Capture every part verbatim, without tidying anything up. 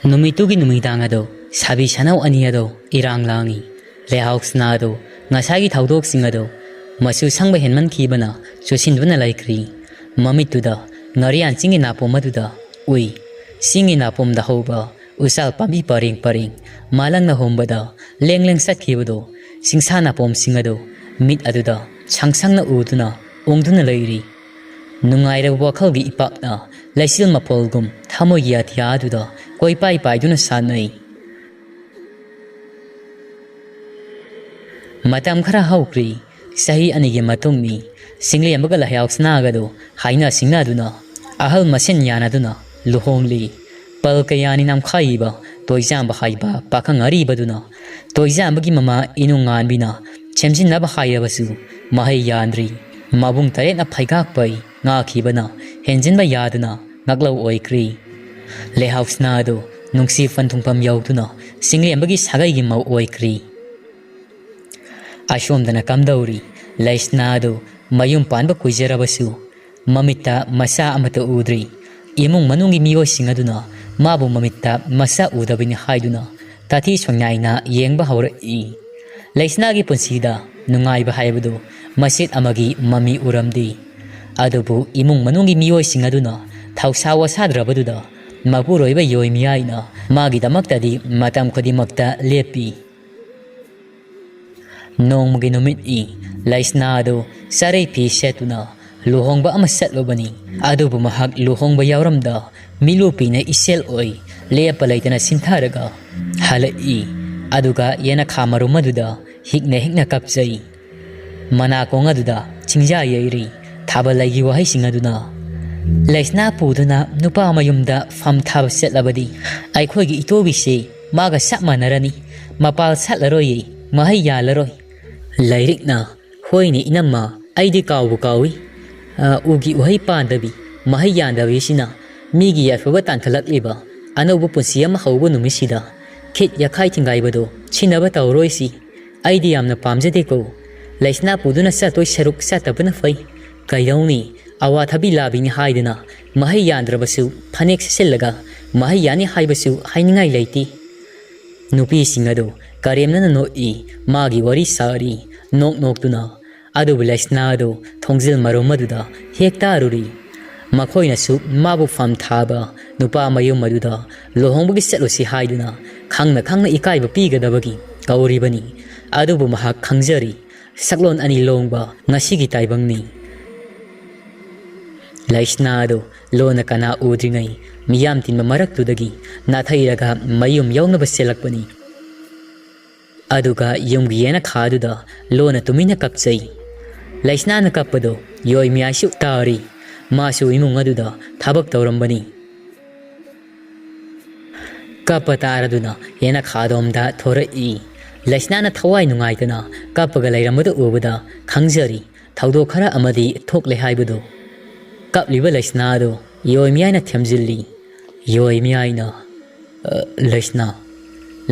ꯅꯨꯃꯤꯠꯇꯨꯒꯤ ꯅꯨꯃꯤꯗꯥꯡ ꯑꯗꯨ ꯁꯥꯕꯤ ꯁꯅꯧ ꯑꯅꯤ ꯑꯗꯨ ꯏꯔꯥꯡ ꯂꯥꯡꯏ꯫ ꯂꯩꯍꯥꯎ ꯁꯅꯥ ꯑꯗꯨ ꯉꯁꯥꯏꯒꯤ ꯊꯧꯗꯣꯛꯁꯤꯡ ꯑꯗꯨ ꯃꯆꯨ ꯁꯪꯕ ꯍꯦꯟꯃꯟꯈꯤꯕꯅ ꯆꯨꯁꯤꯟꯗꯨꯅ ꯂꯩꯈ꯭ꯔꯤ꯫ ꯃꯃꯤꯠꯇꯨꯗ ꯉꯥꯔꯤꯌꯥꯟ ꯆꯤꯡꯒꯤ ꯅꯥꯄꯣꯝ ꯑꯗꯨꯗ ꯎꯏ꯫ ꯆꯤꯡꯒꯤ ꯅꯥꯄꯣꯝꯗ ꯍꯧꯕ ꯎꯆꯥꯜ ꯄꯥꯝꯕꯤ ꯄꯔꯦꯡ ꯄꯔꯦꯡ ꯃꯥꯂꯪꯅ ꯍꯣꯡꯕꯗ ꯂꯦꯡ ꯂꯦꯡ ꯆꯠꯈꯤꯕꯗꯨ ꯆꯤꯡꯁꯥ ꯅꯥꯄꯣꯝꯁꯤꯡ ꯑꯗꯨ ꯃꯤꯠ ꯑꯗꯨꯗ ꯁꯪ ꯁꯪꯅ ꯎꯗꯨꯅ ꯎꯪꯗꯨꯅ ꯂꯩꯔꯤ꯫ ꯅꯨꯡꯉꯥꯏꯔꯕ ꯋꯥꯈꯜꯒꯤ ꯏꯄꯥꯛꯅ ꯂꯩꯆꯤꯜ ꯃꯄꯣꯜꯒꯨꯝ ꯊꯃꯣꯏꯒꯤ ꯑꯇꯤꯌꯥ ꯑꯗꯨꯗ ꯀꯣꯏꯄꯥꯏ ꯄꯥꯏꯗꯨꯅ ꯁꯥꯟꯅꯩ꯫ ꯃꯇꯝ ꯈꯔ ꯍꯧꯈ꯭ꯔꯤ꯫ ꯆꯍꯤ ꯑꯅꯤꯒꯤ ꯃꯇꯨꯡꯅꯤ꯫ ꯆꯤꯡꯂꯦꯝꯕꯒ ꯂꯩꯍꯥꯎ ꯁꯅꯥꯒꯗꯨ ꯍꯥꯏꯅ ꯁꯤꯡꯅꯗꯨꯅ ꯑꯍꯜ ꯃꯁꯦꯟ ꯌꯥꯅꯗꯨꯅ ꯂꯨꯍꯣꯡꯂꯤ꯫ ꯄꯜ ꯀꯌꯥꯅꯤ ꯅꯝꯈꯥꯏꯕ ꯇꯣꯏꯖꯥꯝꯕ ꯍꯥꯏꯕ ꯄꯥꯈꯪ ꯑꯔꯤꯕꯗꯨꯅ ꯇꯣꯏꯖꯥꯝꯕꯒꯤ ꯃꯃꯥ ꯏꯅꯨꯡ ꯉꯥꯟꯕꯤꯅ ꯁꯦꯝꯖꯤꯟꯅꯕ ꯍꯥꯏꯔꯕꯁꯨ ꯃꯍꯩ ꯌꯥꯟꯗ꯭ꯔꯤ꯫ ꯃꯕꯨꯡ ꯇꯔꯦꯠꯅ ꯐꯩꯒꯥꯛ ꯄꯩ ꯉꯥꯛꯈꯤꯕꯅ ꯍꯦꯟꯖꯤꯟꯕ ꯌꯥꯗꯅ ꯉꯥꯛꯂꯧ ꯑꯣꯏꯈ꯭ꯔꯤ꯫ ꯂꯩꯍꯥꯎ ꯁꯅꯥ ꯑꯗꯨ ꯅꯨꯡꯁꯤ ꯄꯟꯊꯨꯡꯐꯝ ꯌꯧꯗꯨꯅ ꯆꯤꯡꯂꯦꯝꯕꯒꯤ ꯁꯥꯒꯩꯒꯤ ꯃꯧ ꯑꯣꯏꯈ꯭ꯔꯤ꯫ ꯑꯁꯣꯝꯗꯅ ꯀꯝꯗꯧꯔꯤ? ꯂꯩꯁꯅꯥ ꯑꯗꯨ ꯃꯌꯨꯝ ꯄꯥꯟꯕ ꯀꯨꯏꯖꯔꯕꯁꯨ ꯃꯃꯤꯠꯇ ꯃꯆꯥ ꯑꯃꯠꯇ ꯎꯗ꯭ꯔꯤ꯫ ꯏꯃꯨꯡ ꯃꯅꯨꯡꯒꯤ ꯃꯤꯑꯣꯏꯁꯤꯡ ꯑꯗꯨꯅ ꯃꯥꯕꯨ ꯃꯃꯤꯠꯇ ꯃꯆꯥ ꯎꯗꯕꯅꯤ ꯍꯥꯏꯗꯨꯅ ꯇꯥꯊꯤ ꯁꯣꯏꯅꯥꯏꯅ ꯌꯦꯡꯕ ꯍꯧꯔꯛꯏ꯫ ꯂꯩꯁꯅꯥꯒꯤ ꯄꯨꯟꯁꯤꯗ ꯅꯨꯡꯉꯥꯏꯕ ꯍꯥꯏꯕꯗꯨ ꯃꯆꯦꯠ ꯑꯃꯒꯤ ꯃꯃꯤ ꯎꯔꯝꯗꯦ꯫ ꯑꯗꯨꯕꯨ ꯏꯃꯨꯡ ꯃꯅꯨꯡꯒꯤ ꯃꯤꯑꯣꯏꯁꯤꯡ ꯑꯗꯨꯅ ꯊꯧꯁꯥ ꯋꯥꯁꯥꯗ꯭ꯔꯕꯗꯨꯗ ꯃꯄꯨꯔꯣꯏꯕ ꯌꯣꯏꯃꯤꯌꯥꯏꯅ ꯃꯥꯒꯤꯗꯃꯛꯇꯗꯤ ꯃꯇꯝ ꯈꯨꯗꯤꯡꯃꯛꯇ ꯂꯦꯞꯄꯤ꯫ ꯅꯣꯡꯃꯒꯤ ꯅꯨꯃꯤꯠꯅꯤ꯫ ꯂꯩꯁꯅꯥ ꯑꯗꯨ ꯆꯥꯔꯩ ꯐꯤ ꯁꯦꯠꯇꯨꯅ ꯂꯨꯍꯣꯡꯕ ꯑꯃ ꯆꯠꯂꯨꯕꯅꯤ꯫ ꯑꯗꯨꯕꯨ ꯃꯍꯥꯛ ꯂꯨꯍꯣꯡꯕ ꯌꯥꯎꯔꯝꯗ ꯃꯤꯠꯂꯨꯄꯤꯅ ꯏꯁꯦꯜ ꯑꯣꯏ ꯂꯦꯞꯄ ꯂꯩꯇꯅ ꯁꯤꯟꯊꯔꯒ ꯍꯜꯂꯛꯏ꯫ ꯑꯗꯨꯒ ꯌꯦꯅꯈꯥ ꯃꯔꯨꯝ ꯑꯗꯨꯗ ꯍꯤꯛꯅ ꯍꯤꯛꯅ ꯀꯞꯆꯩ꯫ ꯃꯅꯥꯀꯣꯡ ꯑꯗꯨꯗ ꯆꯤꯡꯖꯥ ꯌꯩꯔꯤ꯫ ꯊꯥꯕꯜ ꯂꯩꯒꯤ ꯋꯥꯍꯩꯁꯤꯡ ꯑꯗꯨꯅ ꯂꯩꯁꯅꯥ ꯄꯨꯗꯨꯅ ꯅꯨꯄꯥ ꯃꯌꯨꯝꯗ ꯐꯝ ꯊꯥꯕ ꯆꯠꯂꯕꯗꯤ ꯑꯩꯈꯣꯏꯒꯤ ꯏꯇꯣꯕꯤꯁꯦ ꯃꯥꯒ ꯆꯞ ꯃꯥꯟꯅꯔꯅꯤ꯫ ꯃꯄꯥꯜ ꯁꯥꯠꯂꯔꯣꯏꯌꯦ, ꯃꯍꯩ ꯌꯥꯜꯂꯔꯣꯏ꯫ ꯂꯥꯏꯔꯤꯛꯅ, ꯍꯣꯏꯅꯦ ꯏꯅꯝꯃ, ꯑꯩꯗꯤ ꯀꯥꯎꯕꯨ ꯀꯥꯎꯏ꯫ ꯑ, ꯎꯒꯤ ꯎꯍꯩ ꯄꯥꯟꯗꯕꯤ, ꯃꯍꯩ ꯌꯥꯟꯗꯕꯤꯁꯤꯅ ꯃꯤꯒꯤ ꯌꯥꯏꯐꯕ ꯇꯥꯟꯈꯠꯂꯛꯂꯤꯕ ꯑꯅꯧꯕ ꯄꯨꯟꯁꯤ ꯑꯃ ꯍꯧꯕ ꯅꯨꯃꯤꯠꯁꯤꯗ ꯈꯤꯠ ꯌꯥꯈꯥꯏ ꯊꯤꯡꯒꯥꯏꯕꯗꯣ ꯁꯤꯟꯅꯕ ꯇꯧꯔꯣꯏꯁꯤ꯫ ꯑꯩꯗꯤ ꯌꯥꯝꯅ ꯄꯥꯝꯖꯗꯦꯀꯣ꯫ ꯂꯩꯁꯅꯥ ꯄꯨꯗꯨꯅ ꯆꯠꯇꯣꯏ ꯁꯔꯨꯛ ꯆꯠꯇꯕꯅ ꯐꯩ꯫ ꯀꯩꯗꯧꯅꯤ? ꯑꯋꯥꯊꯕꯤ ꯂꯥꯕꯤꯅꯤ ꯍꯥꯏꯗꯨꯅ ꯃꯍꯩ ꯌꯥꯟꯗ꯭ꯔꯕꯁꯨ ꯐꯅꯦꯛ ꯁꯦꯠꯆꯤꯜꯂꯒ ꯃꯍꯩ ꯌꯥꯅꯤ ꯍꯥꯏꯕꯁꯨ ꯍꯥꯏꯅꯤꯡꯉꯥꯏ ꯂꯩꯇꯦ꯫ ꯅꯨꯄꯤꯁꯤꯡ ꯑꯗꯨ ꯀꯔꯦꯝꯅꯅ ꯅꯣꯛꯏ, ꯃꯥꯒꯤ ꯋꯥꯔꯤ ꯁꯥꯔꯤ, ꯅꯣꯛ ꯅꯣꯛꯇꯨꯅ꯫ ꯑꯗꯨꯕꯨ ꯂꯩꯁꯅꯥ ꯑꯗꯨ ꯊꯣꯡꯖꯤꯜ ꯃꯔꯨꯝ ꯑꯗꯨꯗ ꯍꯦꯛ ꯇꯥꯔꯨꯔꯤ꯫ ꯃꯈꯣꯏꯅꯁꯨ ꯃꯥꯕꯨ ꯐꯝ ꯊꯥꯕ ꯅꯨꯄꯥ ꯃꯌꯨꯝ ꯑꯗꯨꯗ ꯂꯨꯍꯣꯡꯕꯒꯤ ꯆꯠꯂꯨꯁꯤ ꯍꯥꯏꯗꯨꯅ ꯈꯪꯅ ꯈꯪꯅ ꯏꯀꯥꯏꯕ ꯄꯤꯒꯗꯕꯒꯤ ꯀꯧꯔꯤꯕꯅꯤ꯫ ꯑꯗꯨꯕꯨ ꯃꯍꯥꯛ ꯈꯪꯖꯔꯤ, ꯁꯛꯂꯣꯟ ꯑꯅꯤ ꯂꯣꯡꯕ ꯉꯁꯤꯒꯤ ꯇꯥꯏꯕꯪꯅꯤ꯫ ꯂꯩꯁꯅꯥ ꯑꯗꯨ ꯂꯣꯟꯅ ꯀꯅꯥ ꯎꯗ꯭ꯔꯤꯉꯩ ꯃꯤꯌꯥꯝ ꯇꯤꯟꯕ ꯃꯔꯛꯇꯨꯗꯒꯤ ꯅꯥꯊꯩꯔꯒ ꯃꯌꯨꯝ ꯌꯧꯅꯕ ꯆꯦꯜꯂꯛꯄꯅꯤ꯫ ꯑꯗꯨꯒ ꯌꯨꯝꯒꯤ ꯌꯦꯅꯈꯥꯗꯨꯗ ꯂꯣꯟꯅ ꯇꯨꯃꯤꯟꯅ ꯀꯞꯆꯩ꯫ ꯂꯩꯁꯅꯥꯅ ꯀꯞꯄꯗꯨ ꯌꯣꯏꯃꯤꯌꯥꯏꯁꯨ ꯇꯥꯔꯤ꯫ ꯃꯥꯁꯨ ꯏꯃꯨꯡ ꯑꯗꯨꯗ ꯊꯕꯛ ꯇꯧꯔꯝꯕꯅꯤ꯫ ꯀꯞꯄ ꯇꯥꯔꯗꯨꯅ ꯌꯦꯅꯈꯥꯗꯣꯝꯗ ꯊꯣꯔꯛꯏ꯫ ꯂꯩꯁꯅꯥꯅ ꯊꯋꯥꯏ ꯅꯨꯡꯉꯥꯏꯇꯅ ꯀꯞꯄꯒ ꯂꯩꯔꯝꯕꯗꯨ ꯎꯕꯗ ꯈꯪꯖꯔꯤ, ꯊꯧꯗꯣꯛ ꯈꯔ ꯑꯃꯗꯤ ꯊꯣꯛꯂꯦ ꯍꯥꯏꯕꯗꯨ꯫ ꯀꯞꯂꯤꯕ ꯂꯩꯁꯅꯥ ꯑꯗꯨ ꯌꯣꯏꯃꯤꯌꯥꯏꯅ ꯊꯦꯝꯖꯤꯜꯂꯤ꯫ ꯌꯣꯏꯃꯤꯌꯥꯏꯅ, "ꯑ, ꯂꯩꯁꯅꯥ,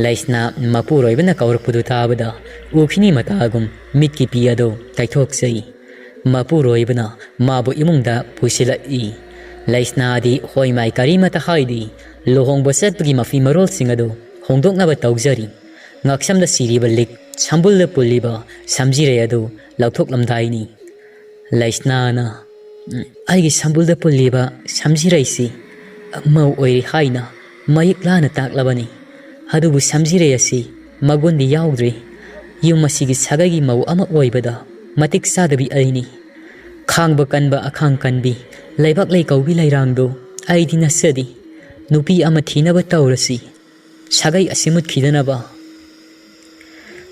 ꯂꯩꯁꯅꯥ," ꯃꯄꯨꯔꯣꯏꯕꯅ ꯀꯧꯔꯛꯄꯗꯨ ꯇꯥꯕꯗ ꯎꯈꯤꯅꯤ ꯃꯇꯥꯒꯨꯝ ꯃꯤꯠꯀꯤ ꯄꯤ ꯑꯗꯨ ꯇꯩꯊꯣꯛꯆꯩ꯫ ꯃꯄꯨꯔꯣꯏꯕꯅ ꯃꯥꯕꯨ ꯏꯃꯨꯡꯗ ꯄꯨꯁꯤꯜꯂꯛꯏ꯫ ꯂꯩꯁꯅꯥꯗꯤ ꯍꯣꯏ ꯃꯥꯏ ꯀꯔꯤꯃꯇ ꯍꯥꯏꯗꯦ꯫ ꯂꯨꯍꯣꯡꯕ ꯆꯠꯄꯒꯤ ꯃꯐꯤ ꯃꯔꯣꯜꯁꯤꯡ ꯑꯗꯨ ꯍꯣꯡꯗꯣꯛꯅꯕ ꯇꯧꯖꯔꯤ꯫ ꯉꯛꯁꯝꯗ ꯁꯤꯔꯤꯕ ꯂꯤꯛ, ꯁꯝꯕꯨꯜꯗ ꯄꯨꯜꯂꯤꯕ ꯁꯝꯖꯤꯔꯩ ꯑꯗꯨ ꯂꯧꯊꯣꯛꯂꯝꯗꯥꯏꯅꯤ꯫ ꯂꯩꯁꯅꯥꯅ, "ꯎꯝ, ꯑꯩꯒꯤ ꯁꯝꯕꯨꯜꯗ ꯄꯨꯜꯂꯤꯕ ꯁꯝꯖꯤꯔꯩꯁꯤ ꯃꯧ ꯑꯣꯏꯔꯤ ꯍꯥꯏꯅ ꯃꯌꯦꯛ ꯂꯥꯅ ꯇꯥꯛꯂꯕꯅꯤ꯫ ꯑꯗꯨꯕꯨ ꯁꯝꯖꯤꯔꯩ ꯑꯁꯤ ꯃꯒꯨꯟꯗꯤ ꯌꯥꯎꯗ꯭ꯔꯤ꯫ ꯌꯨꯝ ꯑꯁꯤꯒꯤ ꯁꯥꯒꯩꯒꯤ ꯃꯧ ꯑꯃ ꯑꯣꯏꯕꯗ ꯃꯇꯤꯛ ꯆꯥꯗꯕꯤ ꯑꯩꯅꯤ꯫ ꯈꯥꯡꯕ ꯀꯟꯕ ꯑꯈꯥꯡ ꯀꯟꯕꯤ ꯂꯩꯕꯥꯛ ꯂꯩꯀꯧꯕꯤ ꯂꯩꯔꯥꯡꯗꯣ ꯑꯩꯗꯤ ꯅꯠꯆꯗꯦ꯫ ꯅꯨꯄꯤ ꯑꯃ ꯊꯤꯅꯕ ꯇꯧꯔꯁꯤ, ꯁꯥꯒꯩ ꯑꯁꯤ ꯃꯨꯠꯈꯤꯗꯅꯕ꯫"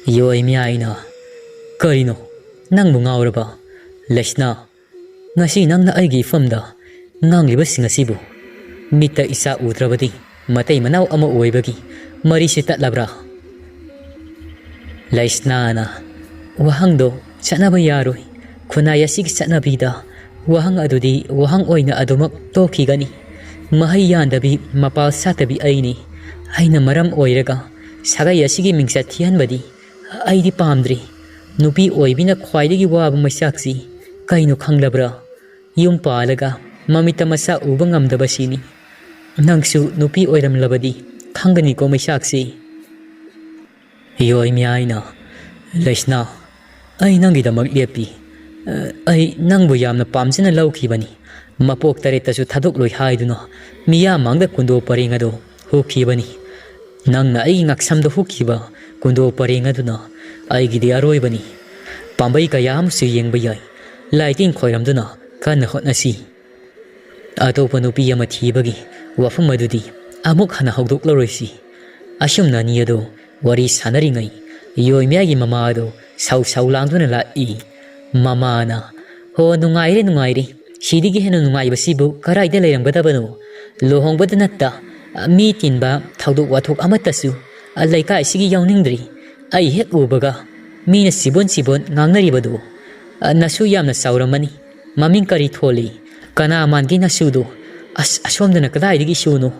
ꯌꯣꯏꯃꯤꯌꯥꯏꯅ, "ꯀꯔꯤꯅꯣ? ꯅꯪꯕꯨ ꯉꯥꯎꯔꯕ? ꯂꯩꯁꯅꯥ, ꯉꯁꯤ ꯅꯪꯅ ꯑꯩꯒꯤ ꯏꯐꯝꯗ ꯉꯥꯡꯂꯤꯕꯁꯤꯡ ꯑꯁꯤꯕꯨ ꯃꯤꯠꯇ ꯏꯆꯥ ꯎꯗ꯭ꯔꯕꯗꯤ ꯃꯇꯩ ꯃꯅꯥꯎ ꯑꯃ ꯑꯣꯏꯕꯒꯤ ꯃꯔꯤꯁꯤ ꯇꯠꯂꯕ꯭ꯔꯥ?" ꯂꯩꯁꯅꯥꯅ, "ꯋꯥꯍꯪꯗꯣ ꯆꯠꯅꯕ ꯌꯥꯔꯣꯏ꯫ ꯈꯨꯟꯅꯥꯏ ꯑꯁꯤꯒꯤ ꯆꯠꯅꯕꯤꯗ ꯋꯥꯍꯪ ꯑꯗꯨꯗꯤ ꯋꯥꯍꯪ ꯑꯣꯏꯅ ꯑꯗꯨꯃꯛ ꯇꯣꯛꯈꯤꯒꯅꯤ꯫ ꯃꯍꯩ ꯌꯥꯟꯗꯕꯤ, ꯃꯄꯥꯜ ꯁꯥꯠꯇꯕꯤ ꯑꯩꯅꯤ꯫ ꯑꯩꯅ ꯃꯔꯝ ꯑꯣꯏꯔꯒ ꯁꯥꯒꯩ ꯑꯁꯤꯒꯤ ꯃꯤꯡꯆꯠ ꯊꯤꯍꯟꯕꯗꯤ ꯑꯩꯗꯤ ꯄꯥꯝꯗ꯭ꯔꯤ꯫ ꯅꯨꯄꯤ ꯑꯣꯏꯕꯤꯅ ꯈ꯭ꯋꯥꯏꯗꯒꯤ ꯋꯥꯕ ꯃꯩꯆꯥꯛꯁꯤ ꯀꯩꯅꯣ ꯈꯪꯂꯕ꯭ꯔꯥ? ꯌꯨꯝ ꯄꯥꯜꯂꯒ ꯃꯃꯤꯠꯇ ꯃꯆꯥ ꯎꯕ ꯉꯝꯗꯕꯁꯤꯅꯤ꯫ ꯅꯪꯁꯨ ꯅꯨꯄꯤ ꯑꯣꯏꯔꯝꯂꯕꯗꯤ ꯈꯪꯒꯅꯤꯀꯣ ꯃꯩꯁꯥꯛꯁꯤ꯫ ꯌꯣꯏ ꯃꯤꯌꯥꯏꯅ, "ꯂꯩꯁꯅꯥ, ꯑꯩ ꯅꯪꯒꯤꯗꯃꯛ ꯂꯦꯞꯄꯤ꯫ ꯑ, ꯑꯩ ꯅꯪꯕꯨ ꯌꯥꯝꯅ ꯄꯥꯝꯖꯅ ꯂꯧꯈꯤꯕꯅꯤ꯫ ꯃꯄꯣꯛ ꯇꯔꯦꯠꯇꯁꯨ ꯊꯥꯗꯣꯛꯂꯣꯏ ꯍꯥꯏꯗꯨꯅ ꯃꯤꯌꯥꯝ ꯃꯥꯡꯗ ꯀꯨꯟꯗꯣ ꯄꯔꯦꯡ ꯑꯗꯨ ꯍꯨꯈꯤꯕꯅꯤ꯫ ꯅꯪꯅ ꯑꯩꯒꯤ ꯉꯛꯁꯝꯗ ꯍꯨꯈꯤꯕ ꯀꯨꯟꯗꯣ ꯄꯔꯦꯡ ꯑꯗꯨꯅ ꯑꯩꯒꯤꯗꯤ ꯑꯔꯣꯏꯕꯅꯤ꯫ ꯄꯥꯝꯕꯩ ꯀꯌꯥ ꯑꯃꯁꯨ ꯌꯦꯡꯕ ꯌꯥꯏ꯫ ꯂꯥꯏ ꯇꯤꯟ ꯈꯣꯏꯔꯝꯗꯨꯅ ꯀꯟꯅ ꯍꯣꯠꯅꯁꯤ꯫ ꯑꯇꯣꯞꯄ ꯅꯨꯄꯤ ꯑꯃ ꯊꯤꯕꯒꯤ ꯋꯥꯐꯝ ꯑꯗꯨꯗꯤ ꯑꯃꯨꯛ ꯍꯟꯅ ꯍꯧꯗꯣꯛꯂꯔꯣꯏꯁꯤ꯫" ꯑꯁꯨꯝꯅ ꯑꯅꯤ ꯑꯗꯨ ꯋꯥꯔꯤ ꯁꯥꯟꯅꯔꯤꯉꯩ ꯌꯣꯏꯃꯤꯌꯥꯒꯤ ꯃꯃꯥ ꯑꯗꯨ ꯁꯧ ꯁꯧ ꯂꯥꯡꯗꯨꯅ ꯂꯥꯛꯏ꯫ ꯃꯃꯥꯅ, "ꯍꯣ, ꯅꯨꯡꯉꯥꯏꯔꯦ, ꯅꯨꯡꯉꯥꯏꯔꯦ꯫ ꯁꯤꯗꯒꯤ ꯍꯦꯟꯅ ꯅꯨꯡꯉꯥꯏꯕꯁꯤꯕꯨ ꯀꯔꯥꯏꯗ ꯂꯩꯔꯝꯒꯗꯕꯅꯣ? ꯂꯨꯍꯣꯡꯕꯗ ꯅꯠꯇ, ꯃꯤ ꯇꯤꯟꯕ ꯊꯧꯗꯣꯛ ꯋꯥꯊꯣꯛ ꯑꯃꯠꯇꯁꯨ ꯂꯩꯀꯥꯏꯁꯤꯒꯤ ꯌꯥꯎꯅꯤꯡꯗ꯭ꯔꯤ꯫ ꯑꯩ ꯍꯦꯛ ꯎꯕꯒ ꯃꯤꯅ ꯁꯤꯕꯣꯟ ꯁꯤꯕꯣꯟ ꯉꯥꯡꯅꯔꯤꯕꯗꯨ꯫ ꯅꯁꯨ ꯌꯥꯝꯅ ꯆꯥꯎꯔꯝꯃꯅꯤ꯫ ꯃꯃꯤꯡ ꯀꯔꯤ ꯊꯣꯜꯂꯤ? ꯀꯅꯥ ꯃꯥꯟꯒꯦ ꯅꯁꯨꯗꯣ? ꯑꯁ, ꯑꯁꯣꯝꯗꯅ ꯀꯗꯥꯏꯗꯒꯤ ꯏꯁꯨꯅꯣ?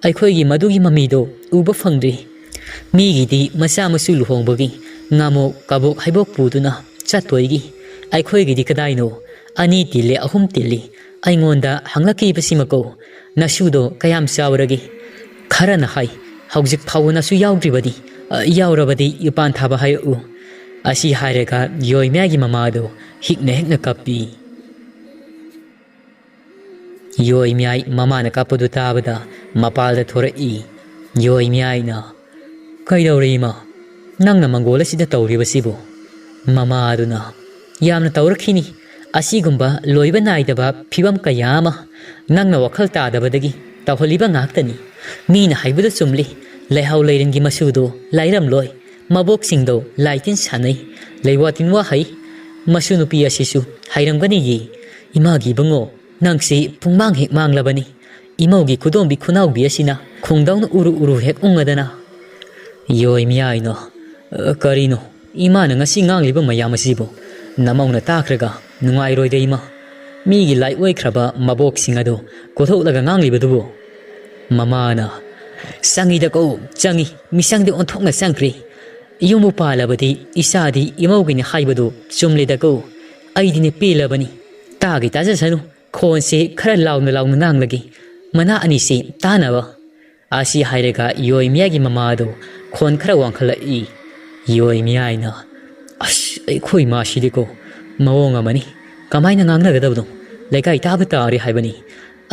ꯑꯩꯈꯣꯏꯒꯤ ꯃꯗꯨꯒꯤ ꯃꯃꯤꯗꯣ ꯎꯕ ꯐꯪꯗ꯭ꯔꯤ꯫ ꯃꯤꯒꯤꯗꯤ ꯃꯆꯥ ꯃꯁꯨ ꯂꯨꯍꯣꯡꯕꯒꯤ ꯉꯥꯃꯣꯛ ꯀꯕꯣꯛ ꯍꯩꯕꯣꯛ ꯄꯨꯗꯨꯅ ꯆꯠꯇꯣꯏꯒꯤ꯫ ꯑꯩꯈꯣꯏꯒꯤꯗꯤ ꯀꯗꯥꯏꯅꯣ? ꯑꯅꯤ ꯇꯤꯜꯂꯤ, ꯑꯍꯨꯝ ꯇꯤꯜꯂꯤ꯫ ꯑꯩꯉꯣꯟꯗ ꯍꯪꯂꯛꯈꯤꯕꯁꯤꯃꯀꯣ, ꯅꯁꯨꯗꯣ ꯀꯌꯥꯝ ꯆꯥꯎꯔꯒꯦ? ꯈꯔꯅ ꯍꯥꯏ, ꯍꯧꯖꯤꯛ ꯐꯥꯎꯕ ꯅꯁꯨ ꯌꯥꯎꯗ꯭ꯔꯤꯕꯗꯤ, ꯑ, ꯌꯥꯎꯔꯕꯗꯤ ꯌꯨꯄꯥꯟ ꯊꯥꯕ ꯍꯥꯏꯔꯛꯎ꯫" ꯑꯁꯤ ꯍꯥꯏꯔꯒ ꯌꯣꯏꯃꯤꯌꯥꯒꯤ ꯃꯃꯥꯗꯣ ꯍꯤꯛꯅ ꯍꯤꯛꯅ ꯀꯞꯄꯤ꯫ ꯌꯣꯏꯃꯤꯌꯥꯏ ꯃꯃꯥꯅ ꯀꯞꯄꯗꯨ ꯇꯥꯕꯗ ꯃꯄꯥꯜꯗ ꯊꯣꯔꯛꯏ꯫ ꯌꯣꯏꯃꯤꯌꯥꯏꯅ, "ꯀꯩꯗꯧꯔꯦ ꯏꯃꯥ? ꯅꯪꯅ ꯃꯪꯒꯣꯜ ꯑꯁꯤꯗ ꯇꯧꯔꯤꯕꯁꯤꯕꯨ?" ꯃꯃꯥ ꯑꯗꯨꯅ, "ꯌꯥꯝꯅ ꯇꯧꯔꯛꯈꯤꯅꯤ꯫ ꯑꯁꯤꯒꯨꯝꯕ ꯂꯣꯏꯕ ꯅꯥꯏꯗꯕ ꯐꯤꯕꯝ ꯀꯌꯥ ꯑꯃ ꯅꯪꯅ ꯋꯥꯈꯜ ꯇꯥꯗꯕꯗꯒꯤ ꯇꯧꯍꯜꯂꯤꯕ ꯉꯥꯛꯇꯅꯤ꯫ ꯃꯤꯅ ꯍꯥꯏꯕꯗꯨ ꯆꯨꯝꯂꯤ꯫ ꯂꯩꯍꯥꯎ ꯂꯩꯔꯦꯟꯒꯤ ꯃꯆꯨꯗꯣ ꯂꯥꯏꯔꯝꯂꯣꯏ꯫ ꯃꯕꯣꯛꯁꯤꯡꯗꯣ ꯂꯥꯏ ꯇꯤꯟ ꯁꯥꯟꯅꯩ꯫ ꯂꯩꯋꯥ ꯇꯤꯟꯋꯥ ꯍꯩ꯫ ꯃꯁꯨ ꯅꯨꯄꯤ ꯑꯁꯤꯁꯨ ꯍꯩꯔꯝꯒꯅꯤꯌꯦ꯫ ꯏꯃꯥꯒꯤ ꯏꯕꯨꯡꯉꯣ, ꯅꯪꯁꯤ ꯄꯨꯡꯃꯥꯡ ꯍꯦꯛ ꯃꯥꯡꯂꯕꯅꯤ꯫ ꯏꯃꯧꯒꯤ ꯈꯨꯗꯣꯝꯕꯤ ꯈꯨꯅꯥꯎꯕꯤ ꯑꯁꯤꯅ ꯈꯣꯡꯗꯧꯅ ꯎꯔꯨ ꯎꯔꯨ ꯍꯦꯛ ꯎꯪꯉꯗꯅ꯫" ꯌꯣꯏ ꯃꯤꯌꯥꯏꯅ, "ꯑ, ꯀꯔꯤꯅꯣ ꯏꯃꯥꯅ ꯉꯁꯤ ꯉꯥꯡꯂꯤꯕ ꯃꯌꯥꯝ ꯑꯁꯤꯕꯨ? ꯅꯃꯧꯅ ꯇꯥꯈ꯭ꯔꯒ ꯅꯨꯡꯉꯥꯏꯔꯣꯏꯗ ꯏꯃꯥ꯫ ꯃꯤꯒꯤ ꯂꯥꯏ ꯑꯣꯏꯈ꯭ꯔꯕ ꯃꯕꯣꯛꯁꯤꯡ ꯑꯗꯨ ꯀꯣꯊꯣꯛꯂꯒ ꯉꯥꯡꯂꯤꯕꯗꯨꯕꯨ?" ꯃꯃꯥꯅ, "ꯆꯪꯉꯤꯗꯀꯣ, ꯆꯪꯉꯤ꯫ ꯃꯤꯆꯪꯗꯤ ꯑꯣꯟꯊꯣꯛꯅ ꯆꯪꯈ꯭ꯔꯦ꯫ ꯌꯨꯝꯕꯨ ꯄꯥꯜꯂꯕꯗꯤ ꯏꯆꯥꯗꯤ ꯏꯃꯧꯒꯤꯅꯤ ꯍꯥꯏꯕꯗꯨ ꯆꯨꯝꯂꯦꯗꯀꯣ꯫ ꯑꯩꯗꯤꯅꯦ ꯄꯦꯜꯂꯕꯅꯤ꯫ ꯇꯥꯒꯦ ꯇꯥꯖꯁꯅꯨ, ꯈꯣꯟꯁꯦ ꯈꯔ ꯂꯥꯎꯅ ꯂꯥꯎꯅ ꯉꯥꯡꯂꯒꯦ, ꯃꯅꯥ ꯑꯅꯤꯁꯦ ꯇꯥꯅꯕ꯫ ꯑꯁꯤ ꯍꯥꯏꯔꯒ ꯌꯣꯏꯃꯤꯌꯥꯒꯤ ꯃꯃꯥꯗꯣ ꯈꯣꯟ ꯈꯔ ꯋꯥꯡꯈꯠꯂꯛꯏ꯫ ꯌꯣꯏꯃꯤꯌꯥꯏꯅ, "ꯑꯁ, ꯑꯩꯈꯣꯏ ꯃꯥꯁꯤꯗꯤꯀꯣ ꯃꯑꯣꯡ ꯑꯃꯅꯤ꯫ ꯀꯃꯥꯏꯅ ꯉꯥꯡꯅꯒꯗꯕꯅꯣ? ꯂꯩꯀꯥꯏ ꯇꯥꯕ ꯇꯥꯔꯦ ꯍꯥꯏꯕꯅꯤ꯫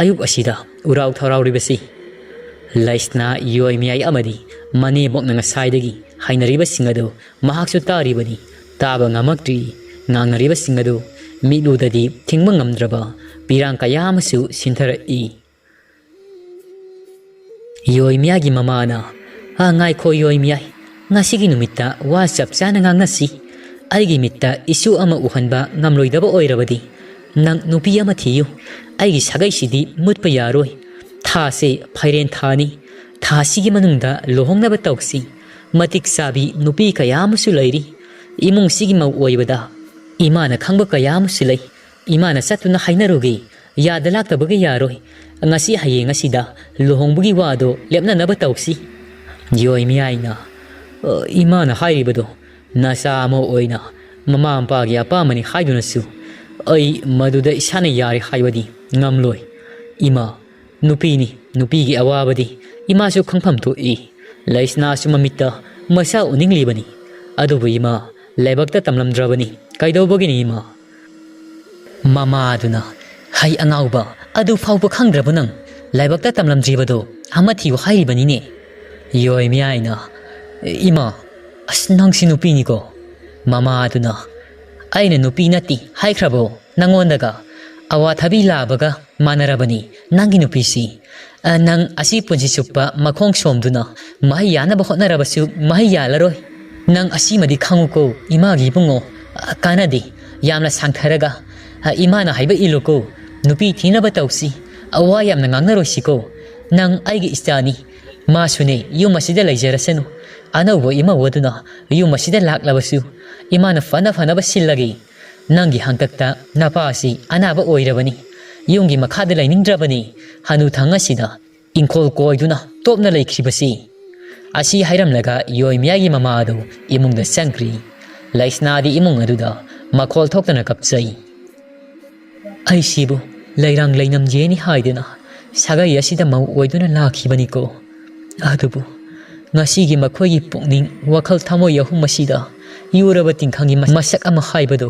ꯑꯌꯨꯛ ꯑꯁꯤꯗ ꯎꯔꯥꯎ ꯊꯔꯥꯎꯔꯤꯕꯁꯤ꯫ ꯂꯩꯁꯅꯥ, ꯌꯣꯏꯃꯤꯌꯥꯏ ꯑꯃꯗꯤ ꯃꯅꯦꯝꯕꯣꯛꯅ ꯉꯁꯥꯏꯗꯒꯤ ꯍꯥꯏꯅꯔꯤꯕꯁꯤꯡ ꯑꯗꯨ ꯃꯍꯥꯛꯁꯨ ꯇꯥꯔꯤꯕꯅꯤ꯫ ꯇꯥꯕ ꯉꯝꯃꯛꯇ꯭ꯔꯤ꯫ ꯉꯥꯡꯅꯔꯤꯕꯁꯤꯡ ꯑꯗꯨ ꯃꯤꯠꯂꯨꯗꯗꯤ ꯊꯤꯡꯕ ꯉꯝꯗ꯭ꯔꯕ ꯄꯤꯔꯥꯡ ꯀꯌꯥ ꯑꯃꯁꯨ ꯁꯤꯟꯊꯔꯛꯏ"꯫ ꯌꯣꯏꯃꯤꯌꯥꯒꯤ ꯃꯃꯥꯅ, "ꯑ, ꯉꯥꯏꯈꯣ ꯌꯣꯏꯃꯤꯌꯥꯏ, ꯉꯁꯤꯒꯤ ꯅꯨꯃꯤꯠꯇ ꯋꯥ ꯆꯞ ꯆꯥꯅ ꯉꯥꯡꯅꯁꯤ꯫ ꯑꯩꯒꯤ ꯃꯤꯠꯇ ꯏꯁꯨ ꯑꯃ ꯎꯍꯟꯕ ꯉꯝꯂꯣꯏꯗꯕ ꯑꯣꯏꯔꯕꯗꯤ ꯅꯪ ꯅꯨꯄꯤ ꯑꯃ ꯊꯤꯌꯨ꯫ ꯑꯩꯒꯤ ꯁꯥꯒꯩꯁꯤꯗꯤ ꯃꯨꯠꯄ ꯌꯥꯔꯣꯏ꯫ ꯊꯥꯁꯦ ꯐꯩꯔꯦꯟ ꯊꯥꯅꯤ꯫ ꯊꯥꯁꯤꯒꯤ ꯃꯅꯨꯡꯗ ꯂꯨꯍꯣꯡꯅꯕ ꯇꯧꯁꯤ꯫ ꯃꯇꯤꯛ ꯆꯥꯕꯤ ꯅꯨꯄꯤ ꯀꯌꯥ ꯑꯃꯁꯨ ꯂꯩꯔꯤ꯫ ꯏꯃꯨꯡꯁꯤꯒꯤ ꯃꯧ ꯑꯣꯏꯕꯗ ꯏꯃꯥꯅ ꯈꯪꯕ ꯀꯌꯥ ꯑꯃꯁꯨ ꯂꯩ꯫ ꯏꯃꯥꯅ ꯆꯠꯇꯨꯅ ꯍꯥꯏꯅꯔꯨꯒꯦ꯫ ꯌꯥꯗ ꯂꯥꯛꯇꯕꯒ ꯌꯥꯔꯣꯏ꯫ ꯉꯁꯤ ꯍꯌꯦꯡ ꯑꯁꯤꯗ ꯂꯨꯍꯣꯡꯕꯒꯤ ꯋꯥꯗꯣ ꯂꯦꯞꯅꯅꯕ ꯇꯧꯁꯤ"꯫ ꯌꯣꯏꯃꯤꯌꯥꯏꯅ, "ꯑ, ꯏꯃꯥꯅ ꯍꯥꯏꯔꯤꯕꯗꯣ ꯅꯆꯥ ꯑꯃ ꯑꯣꯏꯅ ꯃꯃꯥ ꯃꯄꯥꯒꯤ ꯑꯄꯥꯝꯕꯅꯤ ꯍꯥꯏꯗꯨꯅꯁꯨ ꯑꯩ ꯃꯗꯨꯗ ꯏꯁꯥꯅ ꯌꯥꯔꯦ ꯍꯥꯏꯕꯗꯤ ꯉꯝꯂꯣꯏ꯫ ꯏꯃꯥ, ꯅꯨꯄꯤꯅꯤ, ꯅꯨꯄꯤꯒꯤ ꯑꯋꯥꯕꯗꯤ ꯏꯃꯥꯁꯨ ꯈꯪꯐꯝ ꯊꯣꯛꯏ꯫ ꯂꯩꯁꯅꯥꯁꯨ ꯃꯃꯤꯠꯇ ꯃꯆꯥ ꯎꯅꯤꯡꯂꯤꯕꯅꯤ꯫ ꯑꯗꯨꯕꯨ ꯏꯃꯥ, ꯂꯥꯏꯕꯛꯇ ꯇꯝꯂꯝꯗ꯭ꯔꯕꯅꯤ꯫ ꯀꯩꯗꯧꯕꯒꯤꯅꯤ ꯏꯃꯥ?" ꯃꯃꯥꯗꯨꯅ, "ꯍꯩ ꯑꯉꯥꯎꯕ, ꯑꯗꯨ ꯐꯥꯎꯕ ꯈꯪꯗ꯭ꯔꯕ ꯅꯪ? ꯂꯥꯏꯕꯛꯇ ꯇꯝꯂꯝꯗ꯭ꯔꯤꯕꯗꯣ ꯑꯃ ꯊꯤꯌꯨ ꯍꯥꯏꯔꯤꯕꯅꯤꯅꯦ"꯫ ꯌꯣꯏꯃꯤꯌꯥꯏꯅ, "ꯏꯃꯥ, ꯑꯁ, ꯅꯪꯁꯤ ꯅꯨꯄꯤꯅꯤꯀꯣ"꯫ ꯃꯃꯥꯗꯨꯅ, "ꯑꯩꯅ ꯅꯨꯄꯤ ꯅꯠꯇꯦ ꯍꯥꯏꯈ꯭ꯔꯕꯣ ꯅꯪꯉꯣꯟꯗꯒ? ꯑꯋꯥꯊꯕꯤ ꯂꯥꯕꯒ ꯃꯥꯟꯅꯔꯕꯅꯤ ꯅꯪꯒꯤ ꯅꯨꯄꯤꯁꯤ꯫ ꯑ, ꯅꯪ ꯑꯁꯤ ꯄꯨꯟꯁꯤ ꯆꯨꯞꯄ ꯃꯈꯣꯡ ꯁꯣꯝꯗꯨꯅ ꯃꯍꯩ ꯌꯥꯅꯕ ꯍꯣꯠꯅꯔꯕꯁꯨ ꯃꯍꯩ ꯌꯥꯜꯂꯔꯣꯏ꯫ ꯅꯪ ꯑꯁꯤꯃꯗꯤ ꯈꯪꯉꯨꯀꯣ, ꯏꯃꯥꯒꯤ ꯏꯕꯨꯡꯉꯣ, ꯑ, ꯀꯥꯟꯅꯗꯦ꯫ ꯌꯥꯝꯅ ꯁꯥꯡꯊꯔꯒ, ꯑ, ꯏꯃꯥꯅ ꯍꯥꯏꯕ ꯏꯜꯂꯨꯀꯣ꯫ ꯅꯨꯄꯤ ꯊꯤꯅꯕ ꯇꯧꯁꯤ꯫ ꯑ, ꯋꯥ ꯌꯥꯝꯅ ꯉꯥꯡꯅꯔꯣꯏꯁꯤꯀꯣ꯫ ꯅꯪ ꯑꯩꯒꯤ ꯏꯆꯥꯅꯤ꯫ ꯃꯥꯁꯨꯅꯦ, ꯌꯨꯝ ꯑꯁꯤꯗ ꯂꯩꯖꯔꯁꯅꯨ꯫ ꯑꯅꯧꯕ ꯏꯃꯧ ꯑꯗꯨꯅ ꯌꯨꯝ ꯑꯁꯤꯗ ꯂꯥꯛꯂꯕꯁꯨ ꯏꯃꯥꯅ ꯐꯅ ꯐꯅꯕ ꯁꯤꯜꯂꯒꯦ꯫ ꯅꯪꯒꯤ ꯍꯥꯡꯇꯛꯇ ꯅꯄꯥꯁꯤ ꯑꯅꯥꯕ ꯑꯣꯏꯔꯕꯅꯤ꯫ ꯌꯨꯝꯒꯤ ꯃꯈꯥꯗ ꯂꯩꯅꯤꯡꯗ꯭ꯔꯕꯅꯤ꯫ ꯍꯅꯨꯊꯪ ꯑꯁꯤꯗ ꯏꯪꯈꯣꯜ ꯀꯣꯏꯗꯨꯅ ꯇꯣꯞꯅ ꯂꯩꯈꯤꯕꯁꯤ"꯫ ꯑꯁꯤ ꯍꯥꯏꯔꯝꯂꯒ ꯌꯣꯏꯃꯤꯌꯥꯒꯤ ꯃꯃꯥ ꯑꯗꯨ ꯏꯃꯨꯡꯗ ꯆꯪꯈ꯭ꯔꯤ꯫ ꯂꯩꯁꯅꯥꯗꯤ ꯏꯃꯨꯡ ꯑꯗꯨꯗ ꯃꯈꯣꯜ ꯊꯣꯛꯇꯅ ꯀꯞꯆꯩ꯫ ꯑꯩꯁꯤꯕꯨ ꯂꯩꯔꯥꯡ ꯂꯩꯅꯝ ꯌꯦꯅꯤ ꯍꯥꯏꯗꯨꯅ ꯁꯥꯒꯩ ꯑꯁꯤꯗ ꯃꯧ ꯑꯣꯏꯗꯨꯅ ꯂꯥꯛꯈꯤꯕꯅꯤꯀꯣ꯫ ꯑꯗꯨꯕꯨ ꯉꯁꯤꯒꯤ ꯃꯈꯣꯏꯒꯤ ꯄꯨꯛꯅꯤꯡ, ꯋꯥꯈꯜ, ꯊꯃꯣꯏ ꯑꯍꯨꯝ ꯑꯁꯤꯗ ꯌꯨꯔꯕ ꯇꯤꯡꯈꯪꯒꯤ ꯃꯁꯛ ꯑꯃ ꯍꯥꯏꯕꯗꯨ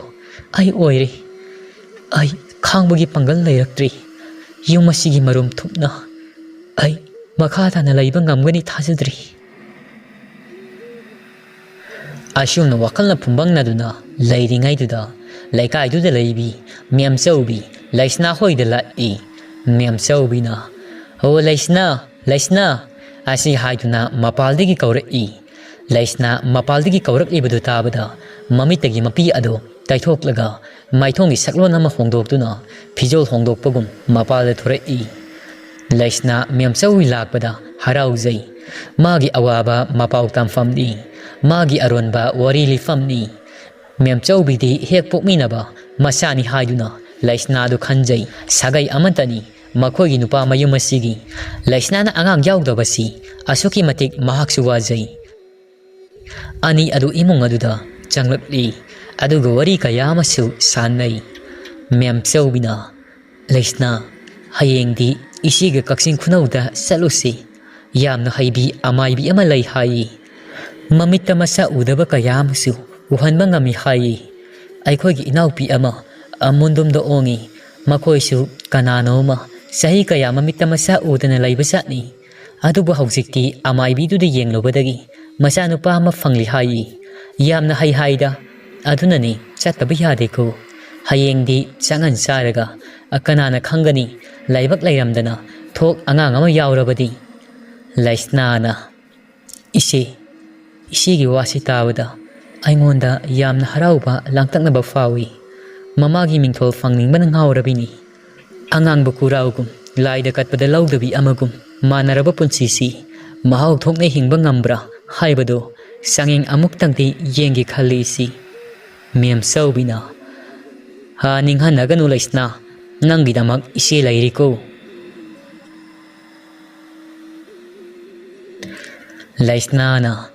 ꯑꯩ ꯑꯣꯏꯔꯦ꯫ ꯑꯩ ꯈꯥꯡꯕꯒꯤ ꯄꯥꯡꯒꯜ ꯂꯩꯔꯛꯇ꯭ꯔꯦ꯫ ꯌꯨꯝ ꯑꯁꯤꯒꯤ ꯃꯔꯨꯝ ꯊꯨꯞꯅ ꯑꯩ ꯃꯈꯥ ꯇꯥꯅ ꯂꯩꯕ ꯉꯝꯒꯅꯤ ꯊꯥꯖꯗ꯭ꯔꯤ꯫ ꯑꯁꯨꯝꯅ ꯋꯥꯈꯜꯅ ꯐꯨꯝꯕꯪꯅꯗꯨꯅ ꯂꯩꯔꯤꯉꯩꯗꯨꯗ, ꯂꯩꯀꯥꯏꯗꯨꯗ ꯂꯩꯕꯤ ꯃꯦꯝꯆꯧꯕꯤ ꯂꯩꯁꯅꯥ ꯍꯣꯏꯗ ꯂꯥꯛꯏ꯫ ꯃꯦꯝꯆꯧꯕꯤꯅ, "ꯑꯣ ꯂꯩꯁꯅꯥ, ꯂꯩꯁꯅꯥ!" ꯑꯁꯤ ꯍꯥꯏꯗꯨꯅ ꯃꯄꯥꯜꯗꯒꯤ ꯀꯧꯔꯛꯏ꯫ ꯂꯩꯁꯅꯥ ꯃꯄꯥꯜꯗꯒꯤ ꯀꯧꯔꯛꯂꯤꯕꯗꯨ ꯇꯥꯕꯗ ꯃꯃꯤꯠꯇꯒꯤ ꯃꯄꯤ ꯑꯗꯨ ꯇꯩꯊꯣꯛꯂꯒ ꯃꯥꯏꯊꯣꯡꯒꯤ ꯁꯛꯂꯣꯟ ꯑꯃ ꯍꯣꯡꯗꯣꯛꯇꯨꯅ ꯐꯤꯖꯣꯜ ꯍꯣꯡꯗꯣꯛꯄꯒꯨꯝ ꯃꯄꯥꯜꯗ ꯊꯣꯔꯛꯏ꯫ ꯂꯩꯁꯅꯥ ꯃꯦꯝꯆꯧꯕꯤ ꯂꯥꯛꯄꯗ ꯍꯔꯥꯎꯖꯩ꯫ ꯃꯥꯒꯤ ꯑꯋꯥꯕ ꯃꯄꯥꯎ ꯇꯝꯐꯝꯅꯤ꯫ ꯃꯥꯒꯤ ꯑꯔꯣꯟꯕ ꯋꯥꯔꯤ ꯂꯤꯐꯝꯅꯤ꯫ ꯃꯦꯝꯆꯧꯕꯤꯗꯤ ꯍꯦꯛ ꯄꯣꯛꯃꯤꯟꯅꯕ ꯃꯆꯥꯅꯤ ꯍꯥꯏꯗꯨꯅ ꯂꯩꯁꯅꯥꯗꯨ ꯈꯟꯖꯩ꯫ ꯁꯥꯒꯩ ꯑꯃꯠꯇꯅꯤ ꯃꯈꯣꯏꯒꯤ ꯅꯨꯄꯥ ꯃꯌꯨꯝ ꯑꯁꯤꯒꯤ꯫ ꯂꯩꯁꯅꯥꯅ ꯑꯉꯥꯡ ꯌꯥꯎꯗꯕꯁꯤ ꯑꯁꯨꯛꯀꯤ ꯃꯇꯤꯛ ꯃꯍꯥꯛꯁꯨ ꯋꯥꯖꯩ꯫ ꯑꯅꯤ ꯑꯗꯨ ꯏꯃꯨꯡ ꯑꯗꯨꯗ ꯆꯪꯂꯛꯂꯤ꯫ ꯑꯗꯨꯒ ꯋꯥꯔꯤ ꯀꯌꯥ ꯑꯃꯁꯨ ꯁꯥꯟꯅꯩ꯫ ꯃꯦꯝꯆꯧꯕꯤꯅ, "ꯂꯩꯁꯅꯥ, ꯍꯌꯦꯡꯗꯤ ꯏꯆꯦꯒ ꯀꯛꯆꯤꯡ ꯈꯨꯅꯧꯗ ꯆꯠꯂꯨꯁꯤ꯫ ꯌꯥꯝꯅ ꯍꯩꯕꯤ ꯑꯃꯥꯏꯕꯤ ꯑꯃ ꯂꯩ ꯍꯥꯏꯌꯦ꯫ ꯃꯃꯤꯠꯇ ꯃꯁꯛ ꯎꯗꯕ ꯀꯌꯥ ꯑꯃꯁꯨ ꯎꯍꯟꯕ ꯉꯝꯃꯤ ꯍꯥꯏꯌꯦ꯫ ꯑꯩꯈꯣꯏꯒꯤ ꯏꯅꯥꯎꯄꯤ ꯑꯃ ꯑꯃꯨꯟꯗꯨꯝꯗ ꯑꯣꯡꯉꯤ꯫ ꯃꯈꯣꯏꯁꯨ ꯀꯅꯥꯅꯣ ꯑꯃ ꯆꯍꯤ ꯀꯌꯥ ꯃꯃꯤꯠꯇ ꯃꯁꯛ ꯎꯗꯅ ꯂꯩꯕ ꯖꯥꯠꯅꯤ꯫ ꯑꯗꯨꯕꯨ ꯍꯧꯖꯤꯛꯇꯤ ꯑꯃꯥꯏꯕꯤꯗꯨꯗ ꯌꯦꯡꯂꯨꯕꯗꯒꯤ ꯃꯆꯥꯅꯨꯄꯥ ꯑꯃ ꯐꯪꯂꯤ ꯍꯥꯏꯌꯦ꯫ ꯌꯥꯝꯅ ꯍꯩ ꯍꯥꯏꯗ꯫ ꯑꯗꯨꯅꯅꯤ ꯆꯠꯇꯕ ꯌꯥꯗꯦꯀꯣ꯫ ꯍꯌꯦꯡꯗꯤ ꯆꯥꯉꯟ ꯆꯥꯔꯒ ꯀꯅꯥꯅ ꯈꯪꯒꯅꯤ, ꯂꯥꯏꯕꯛ ꯂꯩꯔꯝꯗꯅ ꯊꯣꯛ ꯑꯉꯥꯡ ꯑꯃ ꯌꯥꯎꯔꯕꯗꯤ꯫" ꯂꯩꯁꯅꯥꯅ, "ꯏꯆꯦ, ꯏꯆꯦꯒꯤ ꯋꯥꯁꯤ ꯇꯥꯕꯗ ꯑꯩꯉꯣꯟꯗ ꯌꯥꯝꯅ ꯍꯔꯥꯎꯕ ꯂꯥꯡꯇꯛꯅꯕ ꯐꯥꯎꯏ꯫ ꯃꯃꯥꯒꯤ ꯃꯤꯡꯊꯣꯜ ꯐꯪꯅꯤꯡꯕꯅ ꯉꯥꯎꯔꯕꯤꯅꯤ꯫ ꯑꯉꯥꯡꯕ ꯀꯨꯔꯥꯎꯒꯨꯝ, ꯂꯥꯏꯗ ꯀꯠꯄꯗ ꯂꯧꯗꯕꯤ ꯑꯃꯒꯨꯝ ꯃꯥꯟꯅꯔꯕ ꯄꯨꯟꯁꯤꯁꯤ ꯃꯍꯥꯎ ꯊꯣꯛꯅ ꯍꯤꯡꯕ ꯉꯝꯕ꯭ꯔꯥ ꯍꯥꯏꯕꯗꯨ ꯆꯥꯡꯌꯦꯡ ꯑꯃꯨꯛꯇꯪꯗꯤ ꯌꯦꯡꯒꯦ ꯈꯜꯂꯤ ꯏꯆꯦ꯫" ꯃꯦꯝꯆꯧꯕꯤꯅ, "ꯍꯥ, ꯅꯤꯡꯍꯟꯅꯒꯅꯨ ꯂꯩꯁꯅꯥ, ꯅꯪꯒꯤꯗꯃꯛ ꯏꯆꯦ ꯂꯩꯔꯤꯀꯣ꯫" ꯂꯩꯁꯅꯥꯅ,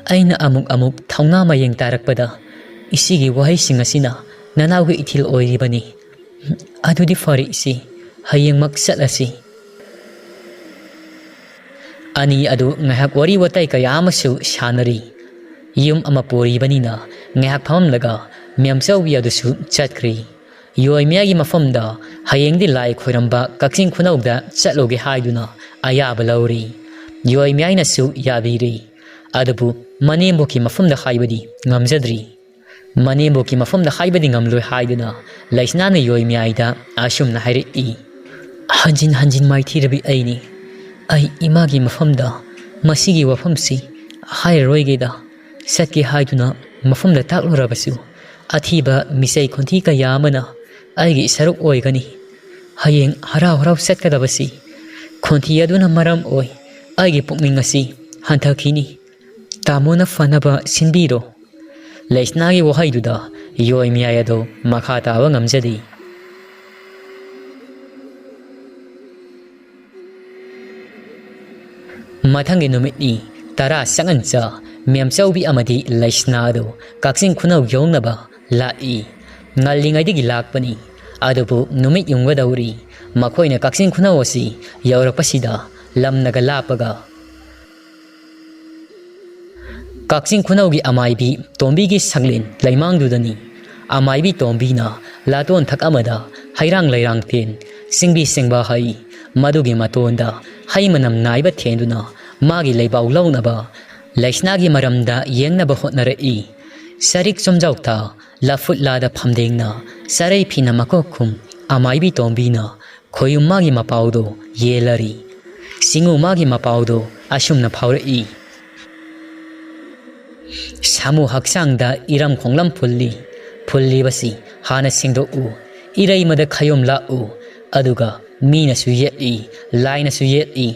"ꯑꯩꯅ ꯑꯃꯨꯛ ꯑꯃꯨꯛ ꯊꯧꯅꯥ ꯃꯌꯦꯡ ꯇꯥꯔꯛꯄꯗ ꯏꯆꯦꯒꯤ ꯋꯥꯍꯩꯁꯤꯡ ꯑꯁꯤꯅ ꯅꯅꯥꯎꯒꯤ ꯏꯊꯤꯜ ꯑꯣꯏꯔꯤꯕꯅꯤ꯫ "ꯑꯗꯨꯗꯤ ꯐꯔꯦ ꯏꯆꯦ, ꯍꯌꯦꯡꯃꯛ ꯆꯠꯂꯁꯤ"꯫ ꯑꯅꯤ ꯑꯗꯨ ꯉꯥꯏꯍꯥꯛ ꯋꯥꯔꯤ ꯋꯥꯇꯥꯏ ꯀꯌꯥ ꯑꯃꯁꯨ ꯁꯥꯟꯅꯔꯤ꯫ ꯌꯨꯝ ꯑꯃ ꯄꯨꯔꯤꯕꯅꯤꯅ ꯉꯥꯏꯍꯥꯛ ꯐꯝꯂꯒ ꯃꯦꯝꯆꯧꯕꯤ ꯑꯗꯨꯁꯨ ꯆꯠꯈ꯭ꯔꯤ꯫ ꯌꯣꯏꯃꯌꯥꯏꯒꯤ ꯃꯐꯝꯗ ꯍꯌꯦꯡꯗꯤ ꯂꯥꯏ ꯈꯣꯏꯔꯝꯕ ꯀꯛꯆꯤꯡ ꯈꯨꯅꯧꯗ ꯆꯠꯂꯨꯒꯦ ꯍꯥꯏꯗꯨꯅ ꯑꯌꯥꯕ ꯂꯧꯔꯤ꯫ ꯌꯣꯏꯃꯌꯥꯏꯅꯁꯨ ꯌꯥꯕꯤꯔꯤ꯫ ꯑꯗꯨꯕꯨ ꯃꯅꯦꯝꯕꯣꯛꯀꯤ ꯃꯐꯝꯗ ꯍꯥꯏꯕꯗꯤ ꯉꯝꯖꯗ꯭ꯔꯤ꯫ ꯃꯅꯦꯝꯕꯣꯛꯀꯤ ꯃꯐꯝꯗ ꯍꯥꯏꯕꯗꯤ ꯉꯝꯂꯣꯏ ꯍꯥꯏꯗꯨꯅ ꯂꯩꯁꯅꯥꯅ ꯌꯣꯏꯃꯌꯥꯏꯗ ꯑꯁꯨꯝꯅ ꯍꯥꯏꯔꯛꯏ꯫ "ꯍꯟꯖꯤꯟ ꯍꯟꯖꯤꯟ ꯃꯥꯏꯊꯤꯔꯕꯤ ꯑꯩꯅꯤ꯫ ꯑꯩ ꯏꯃꯥꯒꯤ ꯃꯐꯝꯗ ꯃꯁꯤꯒꯤ ꯋꯥꯐꯝꯁꯤ ꯍꯥꯏꯔꯔꯣꯏꯒꯦꯗ꯫ ꯆꯠꯀꯦ ꯍꯥꯏꯗꯨꯅ ꯃꯐꯝꯗ ꯇꯥꯛꯂꯨꯔꯕꯁꯨ, ꯑꯊꯤꯕ ꯃꯤꯆꯩ ꯈꯣꯟꯊꯤ ꯀꯌꯥ ꯑꯃꯅ ꯑꯩꯒꯤ ꯁꯔꯨꯛ ꯑꯣꯏꯒꯅꯤ꯫ ꯍꯌꯦꯡ ꯍꯔꯥꯎ ꯍꯔꯥꯎ ꯆꯠꯀꯗꯕꯁꯤ ꯈꯣꯟꯊꯤ ꯑꯗꯨꯅ ꯃꯔꯝ ꯑꯣꯏ ꯑꯩꯒꯤ ꯄꯨꯛꯅꯤꯡ ꯑꯁꯤ ꯍꯟꯊꯈꯤꯅꯤ꯫ ꯇꯥꯃꯣꯅ ꯐꯅꯕ ꯁꯤꯟꯕꯤꯔꯣ"꯫ ꯂꯩꯁꯅꯥꯒꯤ ꯋꯥꯍꯩꯗꯨꯗ ꯌꯣꯏꯃꯌꯥꯏ ꯑꯗꯣ ꯃꯈꯥ ꯇꯥꯕ ꯉꯝꯖꯗꯦ꯫ ꯃꯊꯪꯒꯤ ꯅꯨꯃꯤꯠꯅꯤ꯫ ꯇꯔꯥ ꯆꯪꯍꯟꯆ ꯃꯦꯝꯆꯧꯕꯤ ꯑꯃꯗꯤ ꯂꯩꯁꯅꯥ ꯑꯗꯨ ꯀꯛꯆꯤꯡ ꯈꯨꯅꯧ ꯌꯧꯅꯕ ꯂꯥꯛꯏ꯫ ꯉꯜꯂꯤꯉꯩꯗꯒꯤ ꯂꯥꯛꯄꯅꯤ꯫ ꯑꯗꯨꯕꯨ ꯅꯨꯃꯤꯠ ꯌꯨꯡꯒꯗꯧꯔꯤ꯫ ꯃꯈꯣꯏꯅ ꯀꯛꯆꯤꯡ ꯈꯨꯅꯧ ꯑꯁꯤ ꯌꯧꯔꯛꯄꯁꯤꯗ ꯂꯝꯅꯒ ꯂꯥꯞꯄꯒ ꯀꯛꯆꯤꯡ ꯈꯨꯅꯧꯒꯤ ꯑꯃꯥꯏꯕꯤ ꯇꯣꯝꯕꯤꯒꯤ ꯁꯪꯂꯦꯟ ꯂꯩꯃꯥꯡꯗꯨꯗꯅꯤ꯫ ꯑꯃꯥꯏꯕꯤ ꯇꯣꯝꯕꯤꯅ ꯂꯥꯇꯣꯟ ꯊꯛ ꯑꯃꯗ ꯍꯩꯔꯥꯡ ꯂꯩꯔꯥꯡꯊꯦꯟ, ꯆꯤꯡꯕꯤ ꯆꯤꯡꯕ ꯍꯩ, ꯃꯗꯨꯒꯤ ꯃꯇꯣꯟꯗ ꯍꯩ ꯃꯅꯝ ꯅꯥꯏꯕ ꯊꯦꯟꯗꯨꯅ ꯃꯥꯒꯤ ꯂꯩꯕꯥꯎ ꯂꯧꯅꯕ ꯂꯩꯁꯅꯥꯒꯤ ꯃꯔꯝꯗ ꯌꯦꯡꯅꯕ ꯍꯣꯠꯅꯔꯛꯏ꯫ ꯆꯔꯤꯛ ꯆꯣꯝꯖꯥꯎꯇ ꯂꯐꯨꯠꯂꯥꯗ ꯐꯝꯗꯦꯡꯅ ꯆꯔꯩ ꯐꯤꯅ ꯃꯀꯣꯛ ꯈꯨꯝ ꯑꯃꯥꯏꯕꯤ ꯇꯣꯝꯕꯤꯅ ꯈꯣꯌꯨꯝ ꯃꯥꯒꯤ ꯃꯄꯥꯎꯗꯣ ꯌꯦꯜꯂꯔꯤ꯫ ꯁꯤꯡꯉꯨ ꯃꯥꯒꯤ ꯃꯄꯥꯎꯗꯣ ꯑꯁꯨꯝꯅ ꯐꯥꯎꯔꯛꯏ꯫ ꯁꯥꯃꯨ ꯍꯛꯆꯥꯡꯗ ꯏꯔꯝ ꯈꯣꯡꯂꯝ ꯐꯨꯜꯂꯤ꯫ ꯐꯨꯜꯂꯤꯕꯁꯤ ꯍꯥꯟꯅ ꯁꯦꯡꯗꯣꯛꯎ꯫ ꯏꯔꯩꯃꯗ ꯈꯌꯣꯝ ꯂꯥꯛꯎ꯫ ꯑꯗꯨꯒ ꯃꯤꯅꯁꯨ ꯌꯦꯠꯂꯤ, ꯂꯥꯏꯅꯁꯨ ꯌꯦꯠꯂꯤ꯫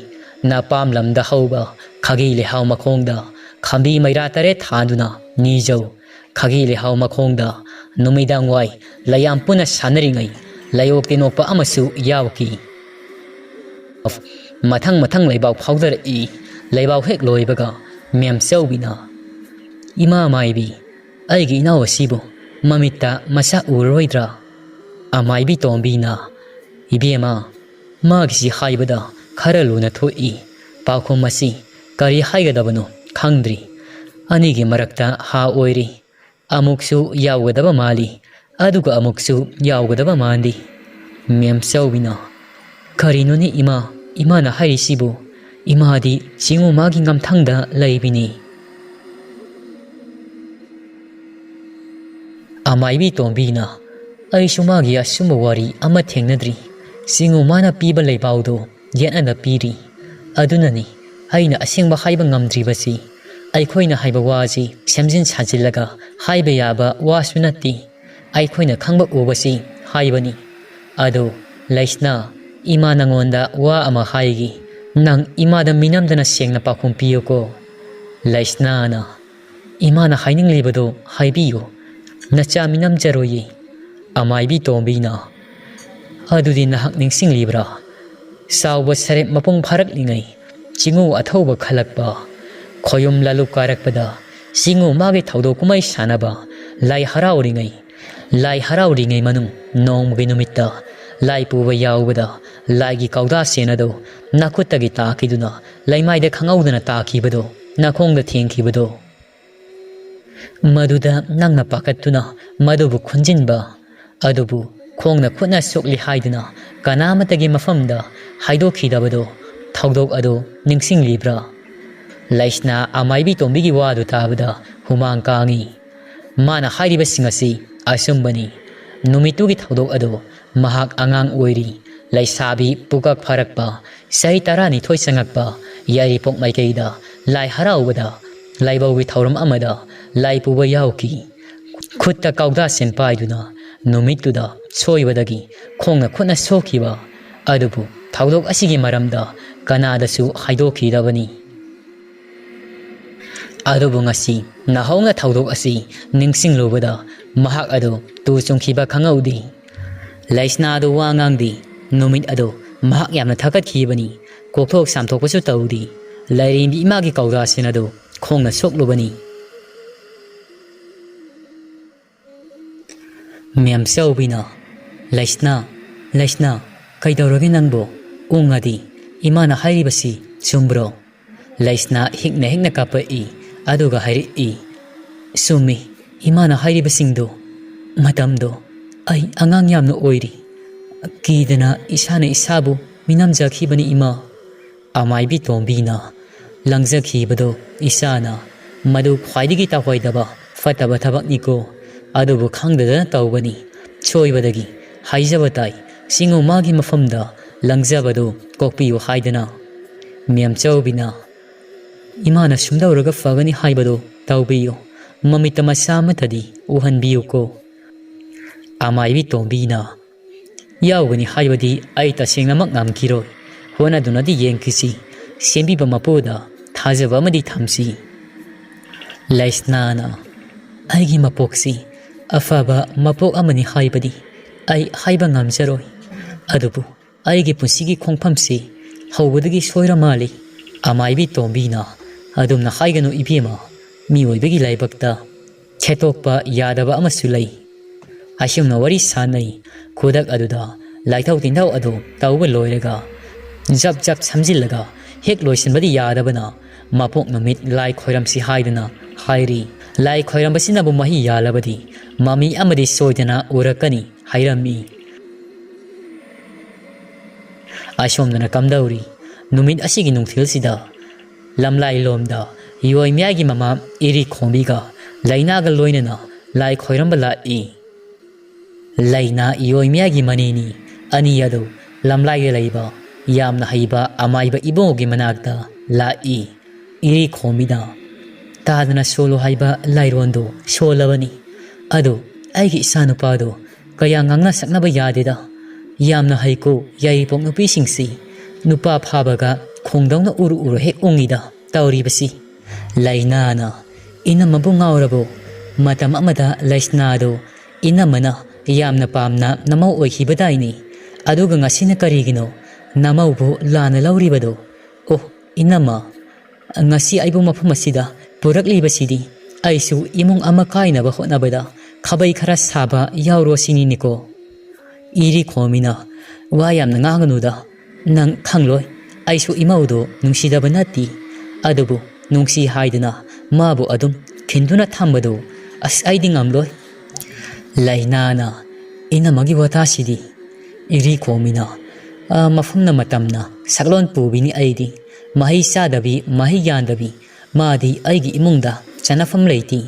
ꯅꯄꯥꯝ ꯂꯝꯗ ꯍꯧꯕ ꯈꯥꯒꯤ ꯂꯩꯍꯥꯎ ꯃꯈꯣꯡꯗ ꯈꯥꯝꯕꯤ ꯃꯩꯔꯥ ꯇꯔꯦꯠ ꯊꯥꯟꯗꯨꯅ ꯅꯤꯖꯧ꯫ ꯈꯥꯒꯤ ꯂꯩꯍꯥꯎ ꯃꯈꯣꯡꯗ ꯅꯨꯃꯤꯗꯥꯡ ꯋꯥꯏ ꯂꯩꯌꯥꯝ ꯄꯨꯟꯅ ꯁꯥꯟꯅꯔꯤꯉꯩ ꯂꯩꯑꯣꯛ ꯇꯦꯅꯣꯛꯄ ꯑꯃꯁꯨ ꯌꯥꯎꯈꯤ꯫ ꯃꯊꯪ ꯃꯊꯪ ꯂꯩꯕꯥꯛ ꯐꯥꯎꯗꯔꯛꯏ꯫ ꯂꯩꯕꯥꯛ ꯍꯦꯛ ꯂꯣꯏꯕꯒ ꯃꯦꯝꯆꯧꯕꯤꯅ, "ꯏꯃꯥ ꯃꯥꯏꯕꯤ, ꯑꯩꯒꯤ ꯏꯅꯥꯎ ꯑꯁꯤꯕꯨ ꯃꯃꯤꯠꯇ ꯃꯆꯥ ꯎꯔꯔꯣꯏꯗ꯭ꯔꯥ?" ꯑꯃꯥꯏꯕꯤ ꯇꯣꯝꯕꯤꯅ, "ꯏꯕꯦꯝꯃ, ꯃꯥꯒꯤꯁꯤ ꯍꯥꯏꯕꯗ ꯈꯔ ꯂꯨꯅ ꯊꯣꯛꯏ꯫ ꯄꯥꯎꯈꯨꯝ ꯑꯁꯤ ꯀꯔꯤ ꯍꯥꯏꯒꯗꯕꯅꯣ ꯈꯪꯗ꯭ꯔꯤ꯫ ꯑꯅꯤꯒꯤ ꯃꯔꯛꯇ ꯍꯥ ꯑꯣꯏꯔꯤ꯫ ꯑꯃꯨꯛꯁꯨ ꯌꯥꯎꯒꯗꯕ ꯃꯥꯜꯂꯤ, ꯑꯗꯨꯒ ꯑꯃꯨꯛꯁꯨ ꯌꯥꯎꯒꯗꯕ ꯃꯥꯟꯗꯦ꯫" ꯃꯦꯝꯆꯧꯕꯤꯅ, "ꯀꯔꯤꯅꯣꯅꯦ ꯏꯃꯥ, ꯏꯃꯥꯅ ꯍꯥꯏꯔꯤꯁꯤꯕꯨ? ꯏꯃꯥꯗꯤ ꯆꯤꯡꯉꯨ ꯃꯥꯒꯤ ꯉꯝꯊꯪꯗ ꯂꯩꯕꯤꯅꯤ꯫" ꯑꯃꯥꯏꯕꯤ ꯇꯣꯝꯕꯤꯅ, "ꯑꯩꯁꯨ ꯃꯥꯒꯤ ꯑꯆꯨꯝꯕ ꯋꯥꯔꯤ ꯑꯃ ꯊꯦꯡꯅꯗ꯭ꯔꯤ꯫ ꯆꯤꯡꯉꯨ ꯃꯥꯅ ꯄꯤꯕ ꯂꯩꯄꯥꯎꯗꯣ ꯌꯦꯠꯅꯅ ꯄꯤꯔꯤ꯫ ꯑꯗꯨꯅꯅꯤ ꯑꯩꯅ ꯑꯁꯦꯡꯕ ꯍꯥꯏꯕ ꯉꯝꯗ꯭ꯔꯤꯕꯁꯤ꯫ ꯑꯩꯈꯣꯏꯅ ꯍꯥꯏꯕ ꯋꯥꯁꯤ ꯁꯦꯝꯖꯤꯟ ꯁꯥꯖꯤꯜꯂꯒ ꯍꯥꯏꯕ ꯌꯥꯕ ꯋꯥꯁꯨ ꯅꯠꯇꯦ꯫ ꯑꯩꯈꯣꯏꯅ ꯈꯪꯕ ꯎꯕꯁꯤ ꯍꯥꯏꯕꯅꯤ꯫ ꯑꯗꯣ ꯂꯩꯁꯅꯥ, ꯏꯃꯥ ꯅꯉꯣꯟꯗ ꯋꯥ ꯑꯃ ꯍꯥꯏꯒꯦ꯫ ꯅꯪ ꯏꯃꯥꯗ ꯃꯤꯅꯝꯗꯅ ꯁꯦꯡꯅ ꯄꯥꯎꯈꯨꯝ ꯄꯤꯌꯨꯀꯣ꯫" ꯂꯩꯁꯅꯥꯅ, "ꯏꯃꯥꯅ ꯍꯥꯏꯅꯤꯡꯂꯤꯕꯗꯨ ꯍꯥꯏꯕꯤꯌꯨ꯫ ꯅꯆꯥ ꯃꯤꯅꯝꯖꯔꯣꯏꯌꯦ꯫" ꯑꯃꯥꯏꯕꯤ ꯇꯣꯝꯕꯤꯅ, "ꯑꯗꯨꯗꯤ ꯅꯍꯥꯛ ꯅꯤꯡꯁꯤꯡꯂꯤꯕ꯭ꯔꯥ? ꯆꯥꯎꯕ ꯁꯔꯦꯞ ꯃꯄꯨꯡ ꯐꯥꯔꯛꯂꯤꯉꯩ, ꯆꯤꯡꯉꯨ ꯑꯊꯧꯕ ꯈꯜꯂꯛꯄ, ꯈꯣꯌꯨꯝ ꯂꯥꯂꯨꯞ ꯀꯥꯔꯛꯄꯗ ꯆꯤꯡꯉꯨ ꯃꯥꯒꯤ ꯊꯧꯗꯣꯛ ꯀꯨꯝꯍꯩ ꯁꯥꯟꯅꯕ, ꯂꯥꯏ ꯍꯔꯥꯎꯔꯤꯉꯩ, ꯂꯥꯏ ꯍꯔꯥꯎꯔꯤꯉꯩ ꯃꯅꯨꯡ ꯅꯣꯡꯃꯒꯤ ꯅꯨꯃꯤꯠꯇ ꯂꯥꯏ ꯄꯨꯕ ꯌꯥꯎꯕꯗ ꯂꯥꯏꯒꯤ ꯀꯧꯗꯥ ꯁꯦꯟ ꯑꯗꯨ ꯅꯈꯨꯠꯇꯒꯤ ꯇꯥꯈꯤꯗꯨꯅ ꯂꯩꯃꯥꯏꯗ ꯈꯪꯍꯧꯗꯅ ꯇꯥꯈꯤꯕꯗꯣ, ꯅꯈꯣꯡꯗ ꯊꯦꯡꯈꯤꯕꯗꯣ, ꯃꯗꯨꯗ ꯅꯪꯅ ꯄꯥꯈꯠꯇꯨꯅ ꯃꯗꯨꯕꯨ ꯈꯨꯟꯖꯤꯟꯕ, ꯑꯗꯨꯕꯨ ꯈꯣꯡꯅ ꯈꯨꯠꯅ ꯁꯣꯛꯂꯤ ꯍꯥꯏꯗꯨꯅ ꯀꯅꯥꯃꯠꯇꯒꯤ ꯃꯐꯝꯗ ꯍꯥꯏꯗꯣꯛꯈꯤꯗꯕꯗꯣ, ꯊꯧꯗꯣꯛ ꯑꯗꯨ ꯅꯤꯡꯁꯤꯡꯂꯤꯕ꯭ꯔꯥ?" ꯂꯩꯁꯅꯥ ꯑꯃꯥꯏꯕꯤ ꯇꯣꯝꯕꯤꯒꯤ ꯋꯥꯗꯨ ꯇꯥꯕꯗ ꯍꯨꯃꯥꯡ ꯀꯥꯡꯏ꯫ ꯃꯥꯅ ꯍꯥꯏꯔꯤꯕꯁꯤꯡ ꯑꯁꯤ ꯑꯆꯨꯝꯕꯅꯤ꯫ ꯅꯨꯃꯤꯠꯇꯨꯒꯤ ꯊꯧꯗꯣꯛ ꯑꯗꯨ ꯃꯍꯥꯛ ꯑꯉꯥꯡ ꯑꯣꯏꯔꯤ, ꯂꯩꯁꯥꯕꯤ ꯄꯨꯀꯛ ꯐꯥꯔꯛꯄ, ꯆꯍꯤ ꯇꯔꯥꯅꯤꯊꯣꯏ ꯆꯪꯉꯛꯄ ꯌꯥꯏꯔꯤꯄꯣꯛ ꯃꯥꯏꯀꯩꯗ ꯂꯥꯏ ꯍꯔꯥꯎꯕꯗ ꯂꯥꯏꯕꯧꯒꯤ ꯊꯧꯔꯝ ꯑꯃꯗ ꯂꯥꯏ ꯄꯨꯕ ꯌꯥꯎꯈꯤ꯫ ꯈꯨꯠꯇ ꯀꯧꯗꯥ ꯁꯦꯟ ꯄꯥꯏꯗꯨꯅ ꯅꯨꯃꯤꯠꯇꯨꯗ ꯁꯣꯏꯕꯗꯒꯤ ꯈꯣꯡꯅ ꯈꯨꯠꯅ ꯁꯣꯛꯈꯤꯕ꯫ ꯑꯗꯨꯕꯨ ꯊꯧꯗꯣꯛ ꯑꯁꯤꯒꯤ ꯃꯔꯝꯗ ꯀꯅꯥꯗꯁꯨ ꯍꯥꯏꯗꯣꯛꯈꯤꯗꯕꯅꯤ꯫ ꯑꯗꯨꯕꯨ ꯉꯁꯤ ꯅꯥꯍꯧꯅ ꯊꯧꯗꯣꯛ ꯑꯁꯤ ꯅꯤꯡꯁꯤꯡꯂꯨꯕꯗ ꯃꯍꯥꯛ ꯑꯗꯨ ꯇꯨ ꯆꯨꯡꯈꯤꯕ ꯈꯪꯍꯧꯗꯦ꯫ ꯂꯩꯁꯅꯥ ꯑꯗꯨ ꯋꯥ ꯉꯥꯡꯗꯦ꯫ ꯅꯨꯃꯤꯠ ꯑꯗꯨ ꯃꯍꯥꯛ ꯌꯥꯝꯅ ꯊꯛꯀꯠꯈꯤꯕꯅꯤ꯫ ꯀꯣꯛꯊꯣꯛ ꯆꯥꯝꯊꯣꯛꯄꯁꯨ ꯇꯧꯗꯦ꯫ ꯂꯥꯏꯔꯦꯝꯕꯤ ꯏꯃꯥꯒꯤ ꯀꯧꯗꯥꯁꯤꯡ ꯑꯗꯨ ꯈꯣꯡꯅ ꯁꯣꯛꯂꯨꯕꯅꯤ꯫ ꯃꯦꯝꯆꯧꯕꯤꯅ, ꯂꯩꯁꯅꯥ, ꯂꯩꯁꯅꯥ, ꯀꯩꯗꯧꯔꯒꯦ ꯅꯪꯕꯨ? ꯎꯪꯉꯗꯤ, ꯏꯃꯥꯅ ꯍꯥꯏꯔꯤꯕꯁꯤ ꯆꯨꯝꯕ꯭ꯔꯣ? ꯂꯩꯁꯅꯥ ꯍꯤꯛꯅ ꯍꯤꯛꯅ ꯀꯥꯞꯄꯛꯏ, ꯑꯗꯨꯒ ꯍꯥꯏꯔꯛꯏ, "ꯆꯨꯝꯃꯤ, ꯏꯃꯥꯅ ꯍꯥꯏꯔꯤꯕꯁꯤꯡꯗꯣ꯫ ꯃꯇꯝꯗꯣ ꯑꯩ ꯑꯉꯥꯡ ꯌꯥꯝꯅ ꯑꯣꯏꯔꯤ꯫ ꯀꯤꯗꯅ ꯏꯁꯥꯅ ꯏꯁꯥꯕꯨ ꯃꯤꯅꯝꯖꯈꯤꯕꯅꯤ, ꯏꯃꯥ"꯫ ꯑꯃꯥꯏꯕꯤ ꯇꯣꯝꯕꯤꯅ ꯂꯪꯖꯈꯤꯕꯗꯨ ꯏꯆꯥꯅ ꯃꯗꯨ ꯈ꯭ꯋꯥꯏꯗꯒꯤ ꯇꯧꯍꯩꯗꯕ ꯐꯠꯇꯕ ꯊꯕꯛꯅꯤꯀꯣ꯫ ꯑꯗꯨꯕꯨ ꯈꯪꯗꯗꯅ ꯇꯧꯕꯅꯤ꯫ ꯁꯣꯏꯕꯗꯒꯤ ꯍꯥꯏꯖꯕ ꯇꯥꯏ꯫ ꯆꯤꯡꯉꯨ ꯃꯥꯒꯤ ꯃꯐꯝꯗ ꯂꯪꯖꯕꯗꯨ ꯀꯣꯛꯄꯤꯌꯨ ꯍꯥꯏꯗꯅ꯫ ꯃꯦꯝꯆꯧꯕꯤꯅ, "ꯏꯃꯥꯅ ꯁꯨꯝꯗꯧꯔꯒ ꯐꯒꯅꯤ ꯍꯥꯏꯕꯗꯨ ꯇꯧꯕꯤꯌꯨ꯫ ꯃꯃꯤꯠꯇ ꯃꯆꯥ ꯑꯃꯠꯇꯗꯤ ꯎꯍꯟꯕꯤꯌꯨꯀꯣ"꯫ ꯑꯃꯥꯏꯕꯤ ꯇꯣꯝꯕꯤꯅ, "ꯌꯥꯎꯒꯅꯤ ꯍꯥꯏꯕꯗꯤ ꯑꯩ ꯇꯁꯦꯡꯅꯃꯛ ꯉꯝꯈꯤꯔꯣꯏ꯫ ꯍꯣꯠꯅꯗꯨꯅꯗꯤ ꯌꯦꯡꯈꯤꯁꯤ꯫ ꯁꯦꯝꯕꯤꯕ ꯃꯄꯨꯗ ꯊꯥꯖꯕ ꯑꯃꯗꯤ ꯊꯝꯁꯤ"꯫ ꯂꯩꯁꯅꯥꯅ, "ꯑꯩꯒꯤ ꯃꯄꯣꯛꯁꯤ ꯑꯐꯕ ꯃꯄꯣꯛ ꯑꯃꯅꯤ ꯍꯥꯏꯕꯗꯤ ꯑꯩ ꯍꯥꯏꯕ ꯉꯝꯖꯔꯣꯏ꯫ ꯑꯗꯨꯕꯨ ꯑꯩꯒꯤ ꯄꯨꯟꯁꯤꯒꯤ ꯈꯣꯡꯐꯝꯁꯤ ꯍꯧꯕꯗꯒꯤ ꯁꯣꯏꯔ ꯃꯥꯜꯂꯤ"꯫ ꯑꯃꯥꯏꯕꯤ ꯇꯣꯝꯕꯤꯅ, "ꯑꯗꯨꯝꯅ ꯍꯥꯏꯒꯅꯨ ꯏꯕꯦꯝꯃ, ꯃꯤꯑꯣꯏꯕꯒꯤ ꯂꯥꯏꯕꯛꯇ ꯈꯦꯠꯇꯣꯛꯄ ꯌꯥꯗꯕ ꯑꯃꯁꯨ ꯂꯩ"꯫ ꯑꯁꯨꯝꯅ ꯋꯥꯔꯤ ꯁꯥꯟꯅꯩ꯫ ꯈꯨꯗꯛ ꯑꯗꯨꯗ ꯂꯥꯏꯊꯧ ꯇꯤꯟꯊꯧ ꯑꯗꯨ ꯇꯧꯕ ꯂꯣꯏꯔꯒ, ꯖꯞ ꯖꯞ ꯁꯝꯖꯤꯜꯂꯒ, ꯍꯦꯛ ꯂꯣꯏꯁꯤꯟꯕꯗꯤ ꯌꯥꯗꯕꯅ, "ꯃꯄꯣꯛ ꯅꯨꯃꯤꯠ ꯂꯥꯏ ꯈꯣꯏꯔꯝꯁꯤ" ꯍꯥꯏꯗꯨꯅ ꯍꯥꯏꯔꯤ꯫ ꯂꯥꯏ ꯈꯣꯏꯔꯝꯕꯁꯤꯅꯕꯨ ꯃꯍꯩ ꯌꯥꯜꯂꯕꯗꯤ ꯃꯃꯤ ꯑꯃꯗꯤ ꯁꯣꯏꯗꯅ ꯎꯔꯛꯀꯅꯤ ꯍꯥꯏꯔꯝꯃꯤ꯫ ꯑꯁꯣꯝꯗꯅ ꯀꯝꯗꯧꯔꯤ? ꯅꯨꯃꯤꯠ ꯑꯁꯤꯒꯤ ꯅꯨꯡꯊꯤꯜꯁꯤꯗ ꯂꯝꯂꯥꯏꯂꯣꯝꯗ ꯏꯑꯣꯏ ꯃꯌꯥꯏꯒꯤ ꯃꯃꯥ ꯏꯔꯤ ꯈꯣꯝꯕꯤꯒ ꯂꯩꯅꯥꯒ ꯂꯣꯏꯅꯅ ꯂꯥꯏ ꯈꯣꯏꯔꯝꯕ ꯂꯥꯛꯏ꯫ ꯂꯩꯅꯥ ꯏꯑꯣꯏ ꯃꯌꯥꯏꯒꯤ ꯃꯅꯦꯅꯤ꯫ ꯑꯅꯤ ꯑꯗꯨ ꯂꯝꯂꯥꯏꯗ ꯂꯩꯕ ꯌꯥꯝꯅ ꯍꯩꯕ ꯑꯃꯥꯏꯕ ꯏꯕꯨꯡꯉꯣꯒꯤ ꯃꯅꯥꯛꯇ ꯂꯥꯛꯏ꯫ ꯏꯔꯤ ꯈꯣꯝꯕꯤꯅ, "ꯇꯥꯗꯅ ꯁꯣꯜꯂꯨ ꯍꯥꯏꯕ ꯂꯥꯏꯔꯣꯟꯗꯨ ꯁꯣꯜꯂꯕꯅꯤ꯫ ꯑꯗꯨ ꯑꯩꯒꯤ ꯏꯆꯥꯅꯨꯄꯥꯗꯨ ꯀꯌꯥ ꯉꯥꯡꯅ ꯁꯛꯅꯕ ꯌꯥꯗꯦꯗ꯫ ꯌꯥꯝꯅ ꯍꯩꯀꯣ ꯌꯥꯏꯔꯤꯄꯣꯛ ꯅꯨꯄꯤꯁꯤꯡꯁꯤ꯫ ꯅꯨꯄꯥ ꯐꯥꯕꯒ ꯈꯣꯡꯗꯧꯅ ꯎꯔꯨ ꯎꯔꯨ ꯍꯦꯛ ꯎꯡꯉꯤꯗ ꯇꯧꯔꯤꯕꯁꯤ"꯫ ꯂꯩꯅꯥꯅ, "ꯏꯅꯝꯃꯕꯨ ꯉꯥꯎꯔꯕꯣ? ꯃꯇꯝ ꯑꯃꯗ ꯂꯩꯁꯅꯥꯗꯨ ꯏꯅꯝꯃꯅ ꯌꯥꯝꯅ ꯄꯥꯝꯅ ꯅꯃꯧ ꯑꯣꯏꯈꯤꯕꯗꯥꯏꯅꯤ꯫ ꯑꯗꯨꯒ ꯉꯁꯤꯅ ꯀꯔꯤꯒꯤꯅꯣ ꯅꯃꯧꯕꯨ ꯂꯥꯟꯅ ꯂꯧꯔꯤꯕꯗꯣ? ꯑꯣ, ꯏꯅꯝꯃ, ꯉꯁꯤ ꯑꯩꯕꯨ ꯃꯐꯝ ꯑꯁꯤꯗ ꯄꯨꯔꯛꯂꯤꯕꯁꯤꯗꯤ ꯑꯩꯁꯨ ꯏꯃꯨꯡ ꯑꯃ ꯀꯥꯏꯅꯕ ꯍꯣꯠꯅꯕꯗ ꯈꯥꯕꯩ ꯈꯔ ꯁꯥꯕ ꯌꯥꯎꯔꯣ ꯁꯤꯅꯤꯅꯦꯀꯣ"꯫ ꯏꯔꯤ ꯈꯣꯝꯃꯤꯅ, "ꯋꯥ ꯌꯥꯝꯅ ꯉꯥꯡꯒꯅꯨꯗ꯫ ꯅꯪ ꯈꯪꯂꯣꯏ꯫ ꯑꯩꯁꯨ ꯏꯃꯧꯗꯣ ꯅꯨꯡꯁꯤꯗꯕ ꯅꯠꯇꯦ꯫ ꯑꯗꯨꯕꯨ ꯅꯨꯡꯁꯤ ꯍꯥꯏꯗꯅ ꯃꯥꯕꯨ ꯑꯗꯨꯝ ꯈꯤꯟꯗꯨꯅ ꯊꯝꯕꯗꯣ ꯑꯁ ꯑꯩꯗꯤ ꯉꯝꯂꯣꯏ"꯫ ꯂꯩꯅꯥꯅ, "ꯏꯅꯝꯃꯒꯤ ꯋꯥꯇꯥꯁꯤꯗꯤ"꯫ ꯏꯔꯤ ꯈꯣꯝꯃꯤꯅ, "ꯑ, ꯃꯐꯝꯅ ꯃꯇꯝꯅ ꯁꯛꯂꯣꯟ ꯄꯨꯕꯤꯅꯤ ꯑꯩꯗꯤ꯫ ꯃꯍꯩ ꯆꯥꯗꯕꯤ, ꯃꯍꯩ ꯌꯥꯟꯗꯕꯤ, ꯃꯥꯗꯤ ꯑꯩꯒꯤ ꯏꯃꯨꯡꯗ ꯆꯟꯅꯐꯝ ꯂꯩꯇꯦ꯫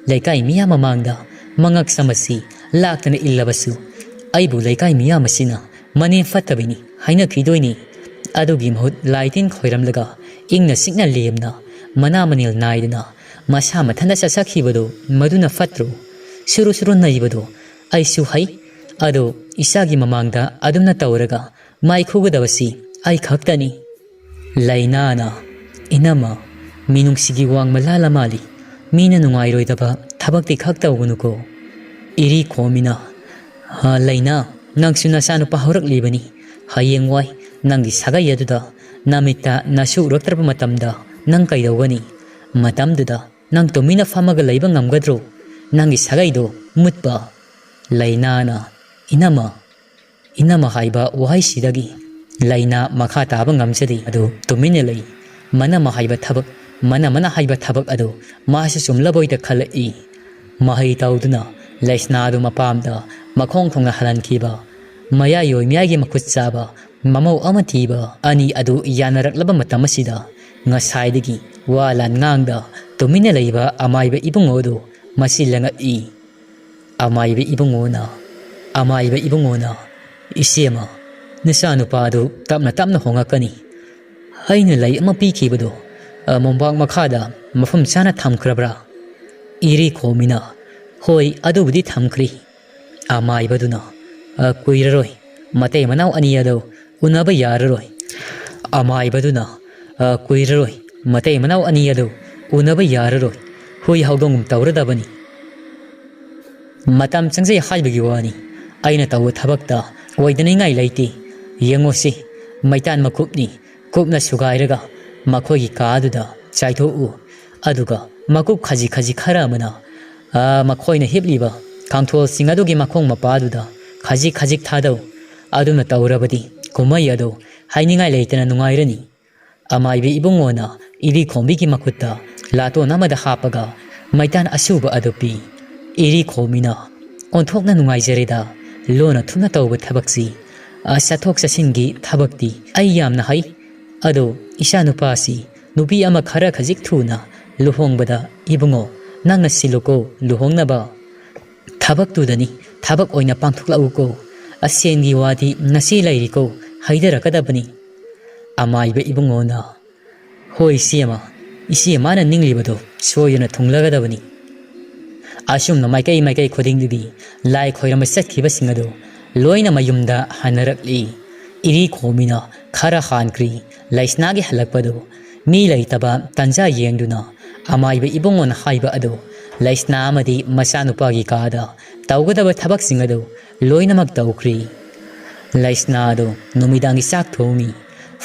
ꯂꯩꯀꯥꯏ ꯃꯤꯌꯥꯝ ꯃꯃꯥꯡꯗ ꯃꯉꯛ ꯁꯝ ꯑꯁꯤ ꯂꯥꯛꯇꯅ ꯏꯜꯂꯕꯁꯨ ꯑꯩꯕꯨ ꯂꯩꯀꯥꯏ ꯃꯤꯌꯥꯝ ꯑꯁꯤꯅ ꯃꯅꯦꯝ ꯐꯠꯇꯕꯤꯅꯤ ꯍꯥꯏꯅꯈꯤꯗꯣꯏꯅꯤ꯫ ꯑꯗꯨꯒꯤ ꯃꯍꯨꯠ ꯂꯥꯏ ꯇꯤꯟ ꯈꯣꯏꯔꯝꯂꯒ ꯏꯪꯅ ꯆꯤꯛꯅ ꯂꯦꯝꯅ ꯃꯅꯥ ꯃꯅꯤꯜ ꯅꯥꯏꯗꯅ ꯃꯁꯥ ꯃꯊꯟꯇ ꯆꯠꯆꯈꯤꯕꯗꯨ ꯃꯗꯨꯅ ꯐꯠꯇ꯭ꯔꯣ? ꯁꯨꯔꯨ ꯁꯨꯔꯨ ꯅꯩꯕꯗꯣ ꯑꯩꯁꯨ ꯍꯩ꯫ ꯑꯗꯣ ꯏꯆꯥꯒꯤ ꯃꯃꯥꯡꯗ ꯑꯗꯨꯝꯅ ꯇꯧꯔꯒ ꯃꯥꯏ ꯈꯨꯒꯗꯕꯁꯤ ꯑꯩ ꯈꯛꯇꯅꯤ"꯫ ꯂꯩꯅꯥꯅ, "ꯏꯅꯝꯃ, ꯃꯤꯅꯨꯡꯁꯤꯒꯤ ꯋꯥꯡꯃ ꯂꯥꯜꯂ ꯃꯥꯜꯂꯤ꯫ ꯃꯤꯅ ꯅꯨꯡꯉꯥꯏꯔꯣꯏꯗꯕ ꯊꯕꯛꯇꯤ ꯈꯛ ꯇꯧꯒꯅꯨꯀꯣ"꯫ ꯏꯔꯤ ꯈꯣꯝꯃꯤꯅ, "ꯍꯥ, ꯂꯩꯅꯥ, ꯅꯪꯁꯨ ꯅꯆꯥꯅꯨꯄꯥ ꯍꯧꯔꯛꯂꯤꯕꯅꯤ꯫ ꯍꯌꯦꯡꯋꯥꯏ ꯅꯪꯒꯤ ꯁꯥꯒꯩ ꯑꯗꯨꯗ ꯅꯃꯤꯠꯇ ꯅꯁꯨ ꯎꯔꯛꯇ꯭ꯔꯕ ꯃꯇꯝꯗ ꯅꯪ ꯀꯩꯗꯧꯒꯅꯤ? ꯃꯇꯝꯗꯨꯗ ꯅꯪ ꯇꯨꯃꯤꯟꯅ ꯐꯝꯃꯒ ꯂꯩꯕ ꯉꯝꯒꯗ꯭ꯔꯣ? ꯅꯪꯒꯤ ꯁꯥꯒꯩꯗꯣ ꯃꯨꯠꯄ"꯫ ꯂꯩꯅꯥꯅ, "ꯏꯅꯝꯃ, ꯏꯅꯝꯃ ꯍꯥꯏꯕ ꯋꯥꯍꯩꯁꯤꯗꯒꯤ ꯂꯩꯅꯥ ꯃꯈꯥ ꯇꯥꯕ ꯉꯝꯖꯗꯦ꯫ ꯑꯗꯨ ꯇꯨꯃꯤꯟꯅ ꯂꯩ꯫ ꯃꯅꯝꯃ ꯍꯥꯏꯕ ꯊꯕꯛ, ꯃꯅꯝꯃꯅ ꯍꯥꯏꯕ ꯊꯕꯛ ꯑꯗꯨ ꯃꯥꯁꯨ ꯆꯨꯝꯂꯕꯣꯏꯗ ꯈꯜꯂꯛꯏ"꯫ ꯃꯍꯩ ꯇꯧꯗꯨꯅ ꯂꯩꯁꯅꯥꯗꯨ ꯃꯄꯥꯝꯗ ꯃꯈꯣꯡ ꯊꯣꯡꯅ ꯍꯜꯍꯟꯈꯤꯕ ꯃꯌꯥꯏ ꯑꯣꯏ ꯃꯌꯥꯏꯒꯤ ꯃꯈꯨꯠ ꯆꯥꯕ ꯃꯃꯧ ꯑꯃ ꯊꯤꯕ ꯑꯅꯤ ꯑꯗꯨ ꯌꯥꯅꯔꯛꯂꯕ ꯃꯇꯝ ꯑꯁꯤꯗ ꯉꯁꯥꯏꯗꯒꯤ ꯋꯥ ꯂꯥꯟ ꯉꯥꯡꯗ ꯇꯨꯃꯤꯟꯅ ꯂꯩꯕ ꯑꯃꯥꯏꯕ ꯏꯕꯨꯡꯉꯣ ꯑꯗꯨ ꯃꯁꯤ ꯂꯪꯉꯛꯏ꯫ ꯑꯃꯥꯏꯕ ꯏꯕꯨꯡꯉꯣꯅ, ꯑꯃꯥꯏꯕ ꯏꯕꯨꯡꯉꯣꯅ, "ꯏꯆꯦꯃ, ꯅꯆꯥꯅꯨꯄꯥ ꯑꯗꯨ ꯇꯞꯅ ꯇꯞꯅ ꯍꯣꯡꯉꯛꯀꯅꯤ꯫ ꯑꯩꯅ ꯂꯩ ꯑꯃ ꯄꯤꯈꯤꯕꯗꯨ, ꯑ, ꯃꯣꯝꯄꯥꯛ ꯃꯈꯥꯗ ꯃꯐꯝ ꯆꯥꯅ ꯊꯝꯈ꯭ꯔꯕ꯭ꯔꯥ?" ꯏꯔꯤ ꯈꯣꯝꯃꯤꯅ, "ꯍꯣꯏ, ꯑꯗꯨꯕꯨꯗꯤ ꯊꯝꯈ꯭ꯔꯤ"꯫ ꯑꯃꯥꯏꯕꯗꯨꯅ, "ꯑ, ꯀꯨꯏꯔꯔꯣꯏ, ꯃꯇꯩ ꯃꯅꯥꯎ ꯑꯅꯤ ꯑꯗꯨ ꯎꯅꯕ ꯌꯥꯔꯔꯣꯏ"꯫ ꯑꯃꯥꯏꯕꯗꯨꯅ, "ꯑ, ꯀꯨꯏꯔꯔꯣꯏ, ꯃꯇꯩ ꯃꯅꯥꯎ ꯑꯅꯤ ꯑꯗꯨ ꯎꯅꯕ ꯌꯥꯔꯔꯣꯏ꯫ ꯍꯨꯏ ꯍꯧꯗꯣꯡꯒꯨꯝ ꯇꯧꯔꯗꯕꯅꯤ"꯫ "ꯃꯇꯝ ꯆꯪꯖꯩ ꯍꯥꯏꯕꯒꯤ ꯋꯥꯅꯤ꯫ ꯑꯩꯅ ꯇꯧꯕ ꯊꯕꯛꯇ ꯑꯣꯏꯗꯅꯤꯡꯉꯥꯏ ꯂꯩꯇꯦ꯫ ꯌꯦꯡꯉꯨꯁꯤ, ꯃꯩꯇꯥꯟ ꯃꯀꯨꯞꯅꯤ, ꯀꯨꯞꯅ ꯁꯨꯒꯥꯏꯔꯒ ꯃꯈꯣꯏꯒꯤ ꯀꯥ ꯑꯗꯨꯗ ꯆꯥꯏꯊꯣꯛꯎ꯫ ꯑꯗꯨꯒ ꯃꯀꯨꯞ ꯈꯖꯤꯛ ꯈꯖꯤꯛ ꯈꯔ ꯑꯃꯅ, ꯑ, ꯃꯈꯣꯏꯅ ꯍꯤꯞꯂꯤꯕ ꯀꯥꯡꯊꯣꯜꯁꯤꯡ ꯑꯗꯨꯒꯤ ꯃꯈꯣꯡ ꯃꯄꯥꯗꯨꯗ ꯈꯖꯤꯛ ꯈꯖꯤꯛ ꯊꯥꯗꯧ꯫ ꯑꯗꯨꯝꯅ ꯇꯧꯔꯕꯗꯤ ꯀꯨꯝꯍꯩ ꯑꯗꯨ ꯍꯥꯏꯅꯤꯡꯉꯥꯏ ꯂꯩꯇꯅ ꯅꯨꯡꯉꯥꯏꯔꯅꯤ꯫ ꯑꯃꯥꯏꯕꯤ ꯏꯕꯨꯡꯉꯣꯅ ꯏꯔꯤꯈꯣꯝꯕꯤꯒꯤ ꯃꯈꯨꯠꯇ ꯂꯥꯇꯣꯟ ꯑꯃꯗ ꯍꯥꯞꯄꯒ ꯃꯩꯇꯥꯟ ꯑꯁꯨꯕ ꯑꯗꯨ ꯄꯤ꯫ ꯏꯔꯤꯈꯣꯝꯕꯤꯅ ꯑꯣꯟꯊꯣꯛꯅ ꯅꯨꯡꯉꯥꯏꯖꯔꯦꯗ, ꯂꯣꯟꯅ ꯊꯨꯞꯅ ꯇꯧꯕ ꯊꯕꯛꯁꯤ꯫ ꯑ, ꯆꯠꯊꯣꯛ ꯆꯠꯁꯤꯟꯒꯤ ꯊꯕꯛꯇꯤ ꯑꯩ ꯌꯥꯝꯅ ꯍꯩ꯫ ꯑꯗꯣ ꯏꯆꯥꯅꯨꯄꯥꯁꯤ ꯅꯨꯄꯤ ꯑꯃ ꯈꯔ ꯈꯖꯤꯛ ꯊꯨꯅ ꯂꯨꯍꯣꯡꯕꯗ ꯏꯕꯨꯡꯉꯣ ꯅꯪꯅ ꯁꯤꯜꯂꯨꯀꯣ ꯂꯨꯍꯣꯡꯅꯕ꯫ ꯊꯕꯛꯇꯨꯗꯅꯤ, ꯊꯕꯛ ꯑꯣꯏꯅ ꯄꯥꯡꯊꯣꯛꯂꯛꯎꯀꯣ꯫ ꯑꯁꯦꯟꯒꯤ ꯋꯥꯗꯤ ꯅꯆꯦ ꯂꯩꯔꯤꯀꯣ, ꯍꯥꯏꯗꯔꯛꯀꯗꯕꯅꯤ꯫ ꯑꯃꯥꯏꯕ ꯏꯕꯨꯡꯉꯣꯅ, "ꯍꯣꯏ ꯏꯆꯦꯃ, ꯏꯆꯦ ꯃꯥꯅ ꯅꯤꯡꯂꯤꯕꯗꯣ ꯁꯣꯏꯗꯅ ꯊꯨꯡꯂꯒꯗꯕꯅꯤ"꯫ ꯑꯁꯨꯝꯅ ꯃꯥꯏꯀꯩ ꯃꯥꯏꯀꯩ ꯈꯨꯗꯤꯡꯗꯒꯤ ꯂꯥꯏ ꯈꯣꯏꯔꯝꯕ ꯆꯠꯈꯤꯕꯁꯤꯡ ꯑꯗꯨ ꯂꯣꯏꯅ ꯃꯌꯨꯝꯗ ꯍꯟꯅꯔꯛꯂꯤ꯫ ꯏꯔꯤ ꯈꯣꯝꯕꯤꯅ ꯈꯔ ꯍꯥꯟꯈ꯭ꯔꯤ꯫ ꯂꯩꯁꯅꯥꯒꯤ ꯍꯜꯂꯛꯄꯗꯨ ꯃꯤ ꯂꯩꯇꯕ ꯇꯟꯖꯥ ꯌꯦꯡꯗꯨꯅ ꯑꯃꯥꯏꯕ ꯏꯕꯨꯡꯉꯣꯅ ꯍꯥꯏꯕ ꯑꯗꯨ ꯂꯩꯁꯅꯥ ꯑꯃꯗꯤ ꯃꯆꯥꯅꯨꯄꯥꯒꯤ ꯀꯥꯗ ꯇꯧꯒꯗꯕ ꯊꯕꯛꯁꯤꯡ ꯑꯗꯨ ꯂꯣꯏꯅꯃꯛ ꯇꯧꯈ꯭ꯔꯤ꯫ ꯂꯩꯁꯅꯥ ꯑꯗꯨ ꯅꯨꯃꯤꯗꯥꯡꯒꯤ ꯆꯥꯛ ꯊꯣꯡꯉꯤ꯫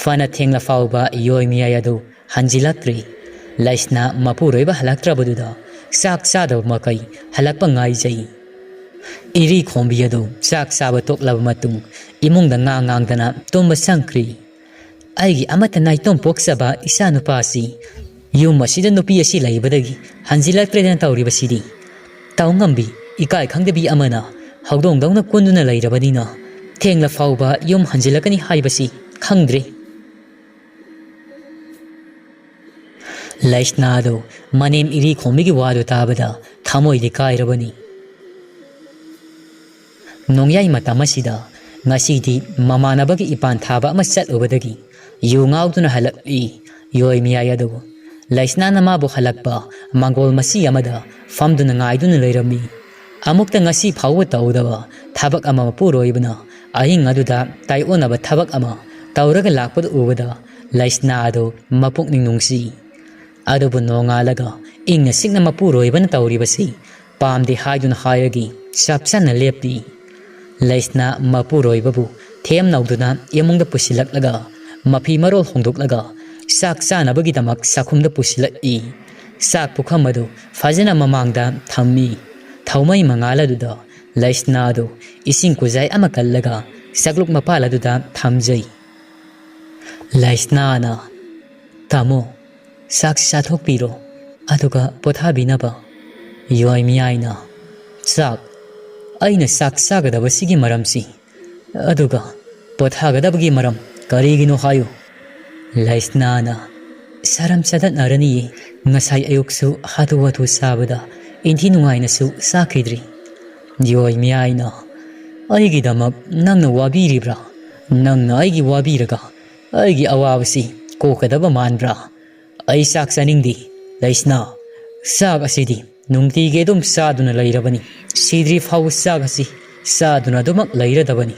ꯐꯅ ꯊꯦꯡꯂ ꯐꯥꯎꯕ ꯌꯣꯏ ꯃꯌꯥꯏ ꯑꯗꯨ ꯍꯟꯖꯤꯜꯂꯛꯇ꯭ꯔꯤ꯫ ꯂꯩꯁꯅꯥ ꯃꯄꯨꯔꯣꯏꯕ ꯍꯜꯂꯛꯇ꯭ꯔꯕꯗꯨꯗ ꯆꯥꯛ ꯆꯥꯗꯕ ꯃꯈꯩ ꯍꯜꯂꯛꯄ ꯉꯥꯏꯖꯩ꯫ ꯏꯔꯤ ꯈꯣꯝꯕꯤ ꯑꯗꯨ ꯆꯥꯛ ꯆꯥꯕ ꯇꯣꯛꯂꯕ ꯃꯇꯨꯡ ꯏꯃꯨꯡꯗ ꯉꯥꯡ ꯉꯥꯡꯗꯅ ꯇꯨꯝꯕ ꯆꯪꯈ꯭ꯔꯤ꯫ "ꯑꯩꯒꯤ ꯑꯃꯠꯇ ꯅꯥꯏꯇꯣꯝ ꯄꯣꯛꯆꯕ ꯏꯆꯥꯅꯨꯄꯥꯁꯤ ꯌꯨꯝ ꯑꯁꯤꯗ ꯅꯨꯄꯤ ꯑꯁꯤ ꯂꯩꯕꯗꯒꯤ ꯍꯟꯖꯤꯜꯂꯛꯇ꯭ꯔꯦꯗꯅ ꯇꯧꯔꯤꯕꯁꯤꯗꯤ꯫ ꯇꯧꯉꯝꯕꯤ, ꯏꯀꯥꯏ ꯈꯪꯗꯕꯤ ꯑꯃꯅ ꯍꯧꯗꯣꯡꯗꯧꯅ ꯀꯨꯟꯗꯨꯅ ꯂꯩꯔꯕꯅꯤꯅ ꯊꯦꯡꯂ ꯐꯥꯎꯕ ꯌꯨꯝ ꯍꯟꯖꯤꯜꯂꯛꯀꯅꯤ ꯍꯥꯏꯕꯁꯤ ꯈꯪꯗ꯭ꯔꯦ"꯫ ꯂꯩꯁꯅꯥꯗꯨ ꯃꯅꯦꯝ ꯏꯔꯤ ꯈꯣꯝꯕꯤꯒꯤ ꯋꯥꯗꯨ ꯇꯥꯕꯗ ꯊꯃꯣꯏꯗꯤ ꯀꯥꯏꯔꯕꯅꯤ꯫ ꯅꯣꯡꯌꯥꯏ ꯃꯇꯝ ꯑꯁꯤꯗ ꯉꯁꯤꯗꯤ ꯃꯃꯥꯟꯅꯕꯒꯤ ꯏꯄꯥꯟ ꯊꯥꯕ ꯑꯃ ꯆꯠꯂꯨꯕꯗꯒꯤ ꯌꯨ ꯉꯥꯎꯗꯨꯅ ꯍꯜꯂꯛꯂꯤ꯫ ꯌꯣꯏ ꯃꯌꯥꯏ ꯑꯗꯨ ꯂꯩꯁꯅꯥꯅ ꯃꯥꯕꯨ ꯍꯜꯂꯛꯄ ꯃꯥꯡꯒꯣꯜ ꯃꯆꯤ ꯑꯃꯗ ꯐꯝꯗꯨꯅ ꯉꯥꯏꯗꯨꯅ ꯂꯩꯔꯝꯃꯤ꯫ ꯑꯃꯨꯛꯇ ꯉꯁꯤ ꯐꯥꯎꯕ ꯇꯧꯗꯕ ꯊꯕꯛ ꯑꯃ ꯃꯄꯨꯔꯣꯏꯕꯅ ꯑꯍꯤꯡ ꯑꯗꯨꯗ ꯇꯥꯏꯑꯣꯟꯅꯕ ꯊꯕꯛ ꯑꯃ ꯇꯧꯔꯒ ꯂꯥꯛꯄꯗꯨ ꯎꯕꯗ ꯂꯩꯁꯅꯥ ꯑꯗꯨ ꯃꯄꯨꯛꯅꯤꯡ ꯅꯨꯡꯁꯤ꯫ ꯑꯗꯨꯕꯨ ꯅꯣꯡꯉꯥꯜꯂꯒ ꯏꯪꯅ ꯆꯤꯛꯅ ꯃꯄꯨꯔꯣꯏꯕꯅ ꯇꯧꯔꯤꯕꯁꯤ ꯄꯥꯝꯗꯦ ꯍꯥꯏꯗꯨꯅ ꯍꯥꯏꯔꯒ ꯆꯞ ꯆꯥꯅ ꯂꯦꯞꯄꯤ꯫ ꯂꯩꯁꯅꯥ ꯃꯄꯨꯔꯣꯏꯕꯕꯨ ꯊꯦꯝ ꯅꯧꯗꯨꯅ ꯏꯃꯨꯡꯗ ꯄꯨꯁꯤꯜꯂꯛꯂꯒ ꯃꯐꯤ ꯃꯔꯣꯜ ꯍꯣꯡꯗꯣꯛꯂꯒ ꯆꯥꯛ ꯆꯥꯅꯕꯒꯤꯗꯃꯛ ꯆꯥꯛꯈꯨꯝꯗ ꯄꯨꯁꯤꯜꯂꯛꯏ꯫ ꯆꯥꯛ ꯄꯨꯈꯝ ꯑꯗꯨ ꯐꯖꯅ ꯃꯃꯥꯡꯗ ꯊꯝꯃꯤ꯫ ꯊꯧꯃꯩ ꯃꯉꯥꯜ ꯑꯗꯨꯗ ꯂꯩꯁꯅꯥꯗꯨ ꯏꯁꯤꯡ ꯈꯨꯖꯥꯏ ꯑꯃ ꯀꯜꯂꯒ ꯁꯛꯂꯨꯛ ꯃꯄꯥꯜ ꯑꯗꯨꯗ ꯊꯝꯖꯩ꯫ ꯂꯩꯁꯅꯥꯅ, "ꯇꯥꯃꯣ, ꯆꯥꯛꯁꯤ ꯆꯥꯊꯣꯛꯄꯤꯔꯣ, ꯑꯗꯨꯒ ꯄꯣꯊꯥꯕꯤꯅꯕ꯫" ꯌꯣꯏꯃꯤꯌꯥꯏꯅ, "ꯆꯥꯛ? ꯑꯩꯅ ꯆꯥꯛ ꯆꯥꯒꯗꯕꯁꯤꯒꯤ ꯃꯔꯝꯁꯤ, ꯑꯗꯨꯒ ꯄꯣꯊꯥꯒꯗꯕꯒꯤ ꯃꯔꯝ ꯀꯔꯤꯒꯤꯅꯣ ꯍꯥꯏꯌꯨ꯫" ꯂꯩꯁꯅꯥꯅ, "ꯁꯔꯝ ꯆꯗꯠꯅꯔꯅꯤꯌꯦ, ꯉꯁꯥꯏ ꯑꯌꯨꯛꯁꯨ ꯍꯥꯊꯨ ꯍꯥꯊꯨ ꯆꯥꯕꯗ ꯏꯟꯊꯤ ꯅꯨꯡꯉꯥꯏꯅꯁꯨ ꯆꯥꯈꯤꯗ꯭ꯔꯤ꯫" ꯌꯣꯏꯃꯤꯌꯥꯏꯅ, "ꯑꯩꯒꯤꯗꯃꯛ ꯅꯪꯅ ꯋꯥꯕꯤꯔꯤꯕ꯭ꯔꯥ? ꯅꯪꯅ ꯑꯩꯒꯤ ꯋꯥꯕꯤꯔꯒ ꯑꯩꯒꯤ ꯑꯋꯥꯕꯁꯤ ꯀꯣꯛꯀꯗꯕ ꯃꯥꯟꯕ꯭ꯔꯥ? ꯑꯩ ꯆꯥꯛ ꯆꯥꯅꯤꯡꯗꯦ, ꯂꯩꯁꯅꯥ꯫ ꯆꯥꯛ ꯑꯁꯤꯗꯤ ꯅꯨꯡꯇꯤꯒꯤ ꯑꯗꯨꯝ ꯆꯥꯗꯨꯅ ꯂꯩꯔꯕꯅꯤ꯫ ꯁꯤꯗ꯭ꯔꯤ ꯐꯥꯎꯕ ꯆꯥꯛ ꯑꯁꯤ ꯆꯥꯗꯨꯅ ꯑꯗꯨꯃꯛ ꯂꯩꯔꯗꯕꯅꯤ꯫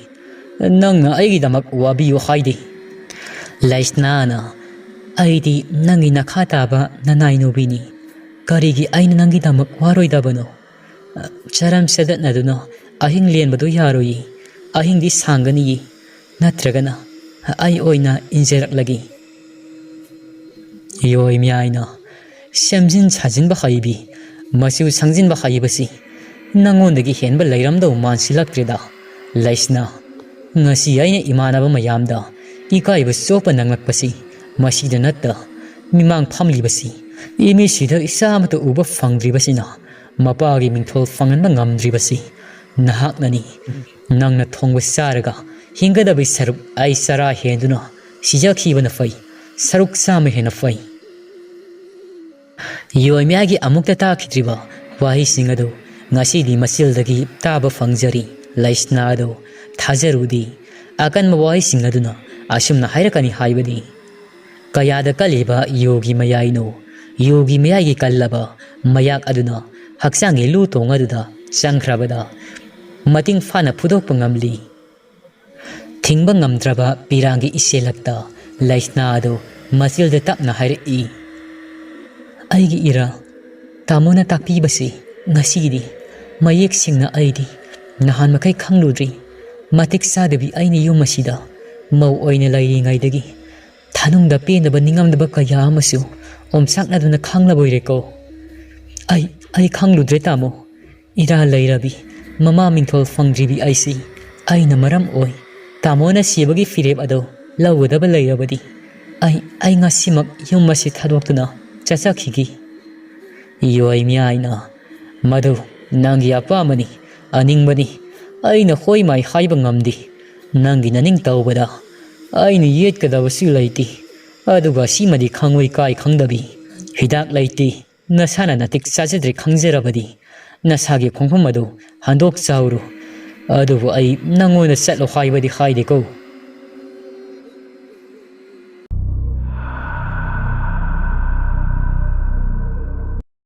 ꯅꯪꯅ ꯑꯩꯒꯤꯗꯃꯛ ꯋꯥꯕꯤꯌꯨ ꯍꯥꯏꯗꯦ꯫" ꯂꯩꯁꯅꯥꯅ, "ꯑꯩꯗꯤ ꯅꯪꯒꯤ ꯅꯈꯥ ꯇꯥꯕ ꯅꯅꯥꯏꯅꯨꯕꯤꯅꯤ꯫ ꯀꯔꯤꯒꯤ ꯑꯩꯅ ꯅꯪꯒꯤꯗꯃꯛ ꯋꯥꯔꯣꯏꯗꯕꯅꯣ? ꯆꯔꯝ ꯆꯗꯠꯅꯗꯨꯅ ꯑꯍꯤꯡ ꯂꯦꯟꯕꯗꯨ ꯌꯥꯔꯣꯏꯌꯦ꯫ ꯑꯍꯤꯡꯗꯤ ꯁꯥꯡꯒꯅꯤꯌꯦ꯫ ꯅꯠꯇ꯭ꯔꯒꯅ ꯑꯩ ꯑꯣꯏꯅ ꯏꯟꯖꯔꯛꯂꯒꯦ꯫" ꯌꯣꯏꯃꯤꯌꯥꯏꯅ, "ꯁꯦꯝꯖꯤꯟ ꯁꯥꯖꯤꯟꯕ ꯍꯩꯕꯤ, ꯃꯆꯨ ꯁꯪꯖꯤꯟꯕ ꯍꯩꯕꯁꯤ ꯅꯪꯉꯣꯟꯗꯒꯤ ꯍꯦꯟꯕ ꯂꯩꯔꯝꯗꯧ ꯃꯥꯟꯁꯤꯜꯂꯛꯇ꯭ꯔꯦꯗ, ꯂꯩꯁꯅꯥ꯫ ꯉꯁꯤ ꯑꯩꯅ ꯏꯃꯥꯟꯅꯕ ꯃꯌꯥꯝꯗ ꯏꯀꯥꯏꯕ ꯆꯣꯞꯄ ꯅꯪꯂꯛꯄꯁꯤ ꯃꯁꯤꯗ ꯅꯠꯇ, ꯃꯤꯃꯥꯡ ꯐꯝꯂꯤꯕꯁꯤ ꯏꯃꯤꯠꯁꯤꯗ ꯏꯆꯥ ꯑꯃꯠꯇ ꯎꯕ ꯐꯪꯗ꯭ꯔꯤꯕꯁꯤꯅ ꯃꯄꯥꯒꯤ ꯃꯤꯡꯊꯣꯜ ꯐꯪꯍꯟꯕ ꯉꯝꯗ꯭ꯔꯤꯕꯁꯤ ꯅꯍꯥꯛꯅꯅꯤ꯫ ꯅꯪꯅ ꯊꯣꯡꯕ ꯆꯥꯔꯒ ꯍꯤꯡꯒꯗꯕꯒꯤ ꯁꯔꯨꯛ ꯑꯩ ꯆꯔꯥ ꯍꯦꯟꯗꯨꯅ ꯁꯤꯖꯈꯤꯕꯅ ꯐꯩ, ꯁꯔꯨꯛ ꯆꯥꯝꯃ ꯍꯦꯟꯅ ꯐꯩ꯫" ꯌꯣꯏꯃꯤꯌꯥꯒꯤ ꯑꯃꯨꯛꯇ ꯇꯥꯈꯤꯗ꯭ꯔꯤꯕ ꯋꯥꯍꯩꯁꯤꯡ ꯑꯗꯨ ꯉꯁꯤꯗꯤ ꯃꯆꯤꯜꯗꯒꯤ ꯇꯥꯕ ꯐꯪꯖꯔꯤ꯫ ꯂꯩꯁꯅꯥ ꯑꯗꯨ ꯊꯥꯖꯔꯨꯗꯦ꯫ ꯑꯀꯟꯕ ꯋꯥꯍꯩꯁꯤꯡ ꯑꯗꯨꯅ ꯑꯁꯨꯝꯅ ꯍꯥꯏꯔꯛꯀꯅꯤ ꯍꯥꯏꯕꯗꯤ, ꯀꯌꯥꯗ ꯀꯜꯂꯤꯕ ꯌꯨꯒꯤ ꯃꯌꯥꯏꯅꯣ? ꯌꯨꯒꯤ ꯃꯌꯥꯏꯒꯤ ꯀꯜꯂꯕ ꯃꯌꯥꯛ ꯑꯗꯨꯅ ꯍꯛꯆꯥꯡꯒꯤ ꯂꯨ ꯇꯣꯡ ꯑꯗꯨꯗ ꯆꯪꯈ꯭ꯔꯕꯗ ꯃꯇꯤꯡ ꯐꯥꯅ ꯐꯨꯗꯣꯛꯄ ꯉꯝꯂꯤ꯫ ꯊꯤꯡꯕ ꯉꯝꯗ꯭ꯔꯕ ꯄꯤꯔꯥꯡꯒꯤ ꯏꯆꯦꯜꯂꯛꯇ ꯂꯩꯁꯅꯥ ꯑꯗꯨ ꯃꯆꯤꯜꯗ ꯇꯞꯅ ꯍꯥꯏꯔꯛꯏ, "ꯑꯩꯒꯤ ꯏꯔꯥ, ꯇꯥꯃꯣꯅ ꯇꯥꯛꯄꯤꯕꯁꯤ ꯉꯁꯤꯗꯤ ꯃꯌꯦꯛ ꯁꯦꯡꯅ ꯑꯩꯗꯤ ꯅꯍꯥꯟ ꯃꯈꯩ ꯈꯪꯂꯨꯗ꯭ꯔꯤ꯫ ꯃꯇꯤꯛ ꯆꯥꯗꯕꯤ ꯑꯩꯅ ꯌꯨꯝ ꯑꯁꯤꯗ ꯃꯧ ꯑꯣꯏꯅ ꯂꯩꯔꯤꯉꯩꯗꯒꯤ ꯊꯥꯅꯨꯡꯗ ꯄꯦꯟꯗꯕ ꯅꯤꯡꯉꯝꯗꯕ ꯀꯌꯥ ꯑꯃꯁꯨ ꯑꯣꯝꯆꯥꯛꯅꯗꯨꯅ ꯈꯥꯡꯂꯕꯣꯏꯔꯦꯀꯣ꯫ ꯑꯩ, ꯑꯩ ꯈꯪꯂꯨꯗ꯭ꯔꯦ ꯇꯥꯃꯣ꯫ ꯏꯔꯥ ꯂꯩꯔꯕꯤ ꯃꯃꯥ ꯃꯤꯡꯊꯣꯜ ꯐꯪꯗ꯭ꯔꯤꯕꯤ ꯑꯩꯁꯤ ꯑꯩꯅ ꯃꯔꯝ ꯑꯣꯏ꯫ ꯇꯥꯃꯣꯅ ꯁꯤꯕꯒꯤ ꯐꯤꯔꯦꯞ ꯑꯗꯨ ꯂꯧꯒꯗꯕ ꯂꯩꯔꯕꯗꯤ ꯑꯩ, ꯑꯩ ꯉꯁꯤꯃꯛ ꯌꯨꯝ ꯑꯁꯤ ꯊꯥꯗꯣꯛꯇꯨꯅ ꯆꯠꯆꯈꯤꯒꯦ꯫ ꯌꯣꯏ ꯃꯤꯌꯥꯏꯅ, "ꯃꯗꯨ ꯅꯪꯒꯤ ꯑꯄꯥꯝꯕꯅꯤ, ꯑꯅꯤꯡꯕꯅꯤ꯫ ꯑꯩꯅ ꯍꯣꯏ ꯃꯥꯏ ꯍꯥꯏꯕ ꯉꯝꯗꯦ꯫ ꯅꯪꯒꯤ ꯅꯅꯤꯡ ꯇꯧꯕꯗ ꯑꯩꯅ ꯌꯦꯠꯀꯗꯕꯁꯨ ꯂꯩꯇꯦ꯫ ꯑꯗꯨꯒ ꯁꯤꯃꯗꯤ ꯈꯪꯉꯣꯏ ꯀꯥꯏ ꯈꯪꯗꯕꯤ꯫ ꯍꯤꯗꯥꯛ ꯂꯩꯇꯦ꯫ ꯅꯁꯥꯅ ꯅꯇꯤꯛ ꯆꯥꯖꯗ꯭ꯔꯦ ꯈꯪꯖꯔꯕꯗꯤ ꯅꯁꯥꯒꯤ ꯈꯣꯡꯐꯝ ꯑꯗꯨ ꯍꯟꯗꯣꯛꯆꯍꯧꯔꯣ꯫ ꯑꯗꯨꯕꯨ ꯑꯩ ꯅꯪꯉꯣꯟꯗ ꯆꯠꯂꯣ ꯍꯥꯏꯕꯗꯤ ꯍꯥꯏꯗꯦꯀꯣ꯫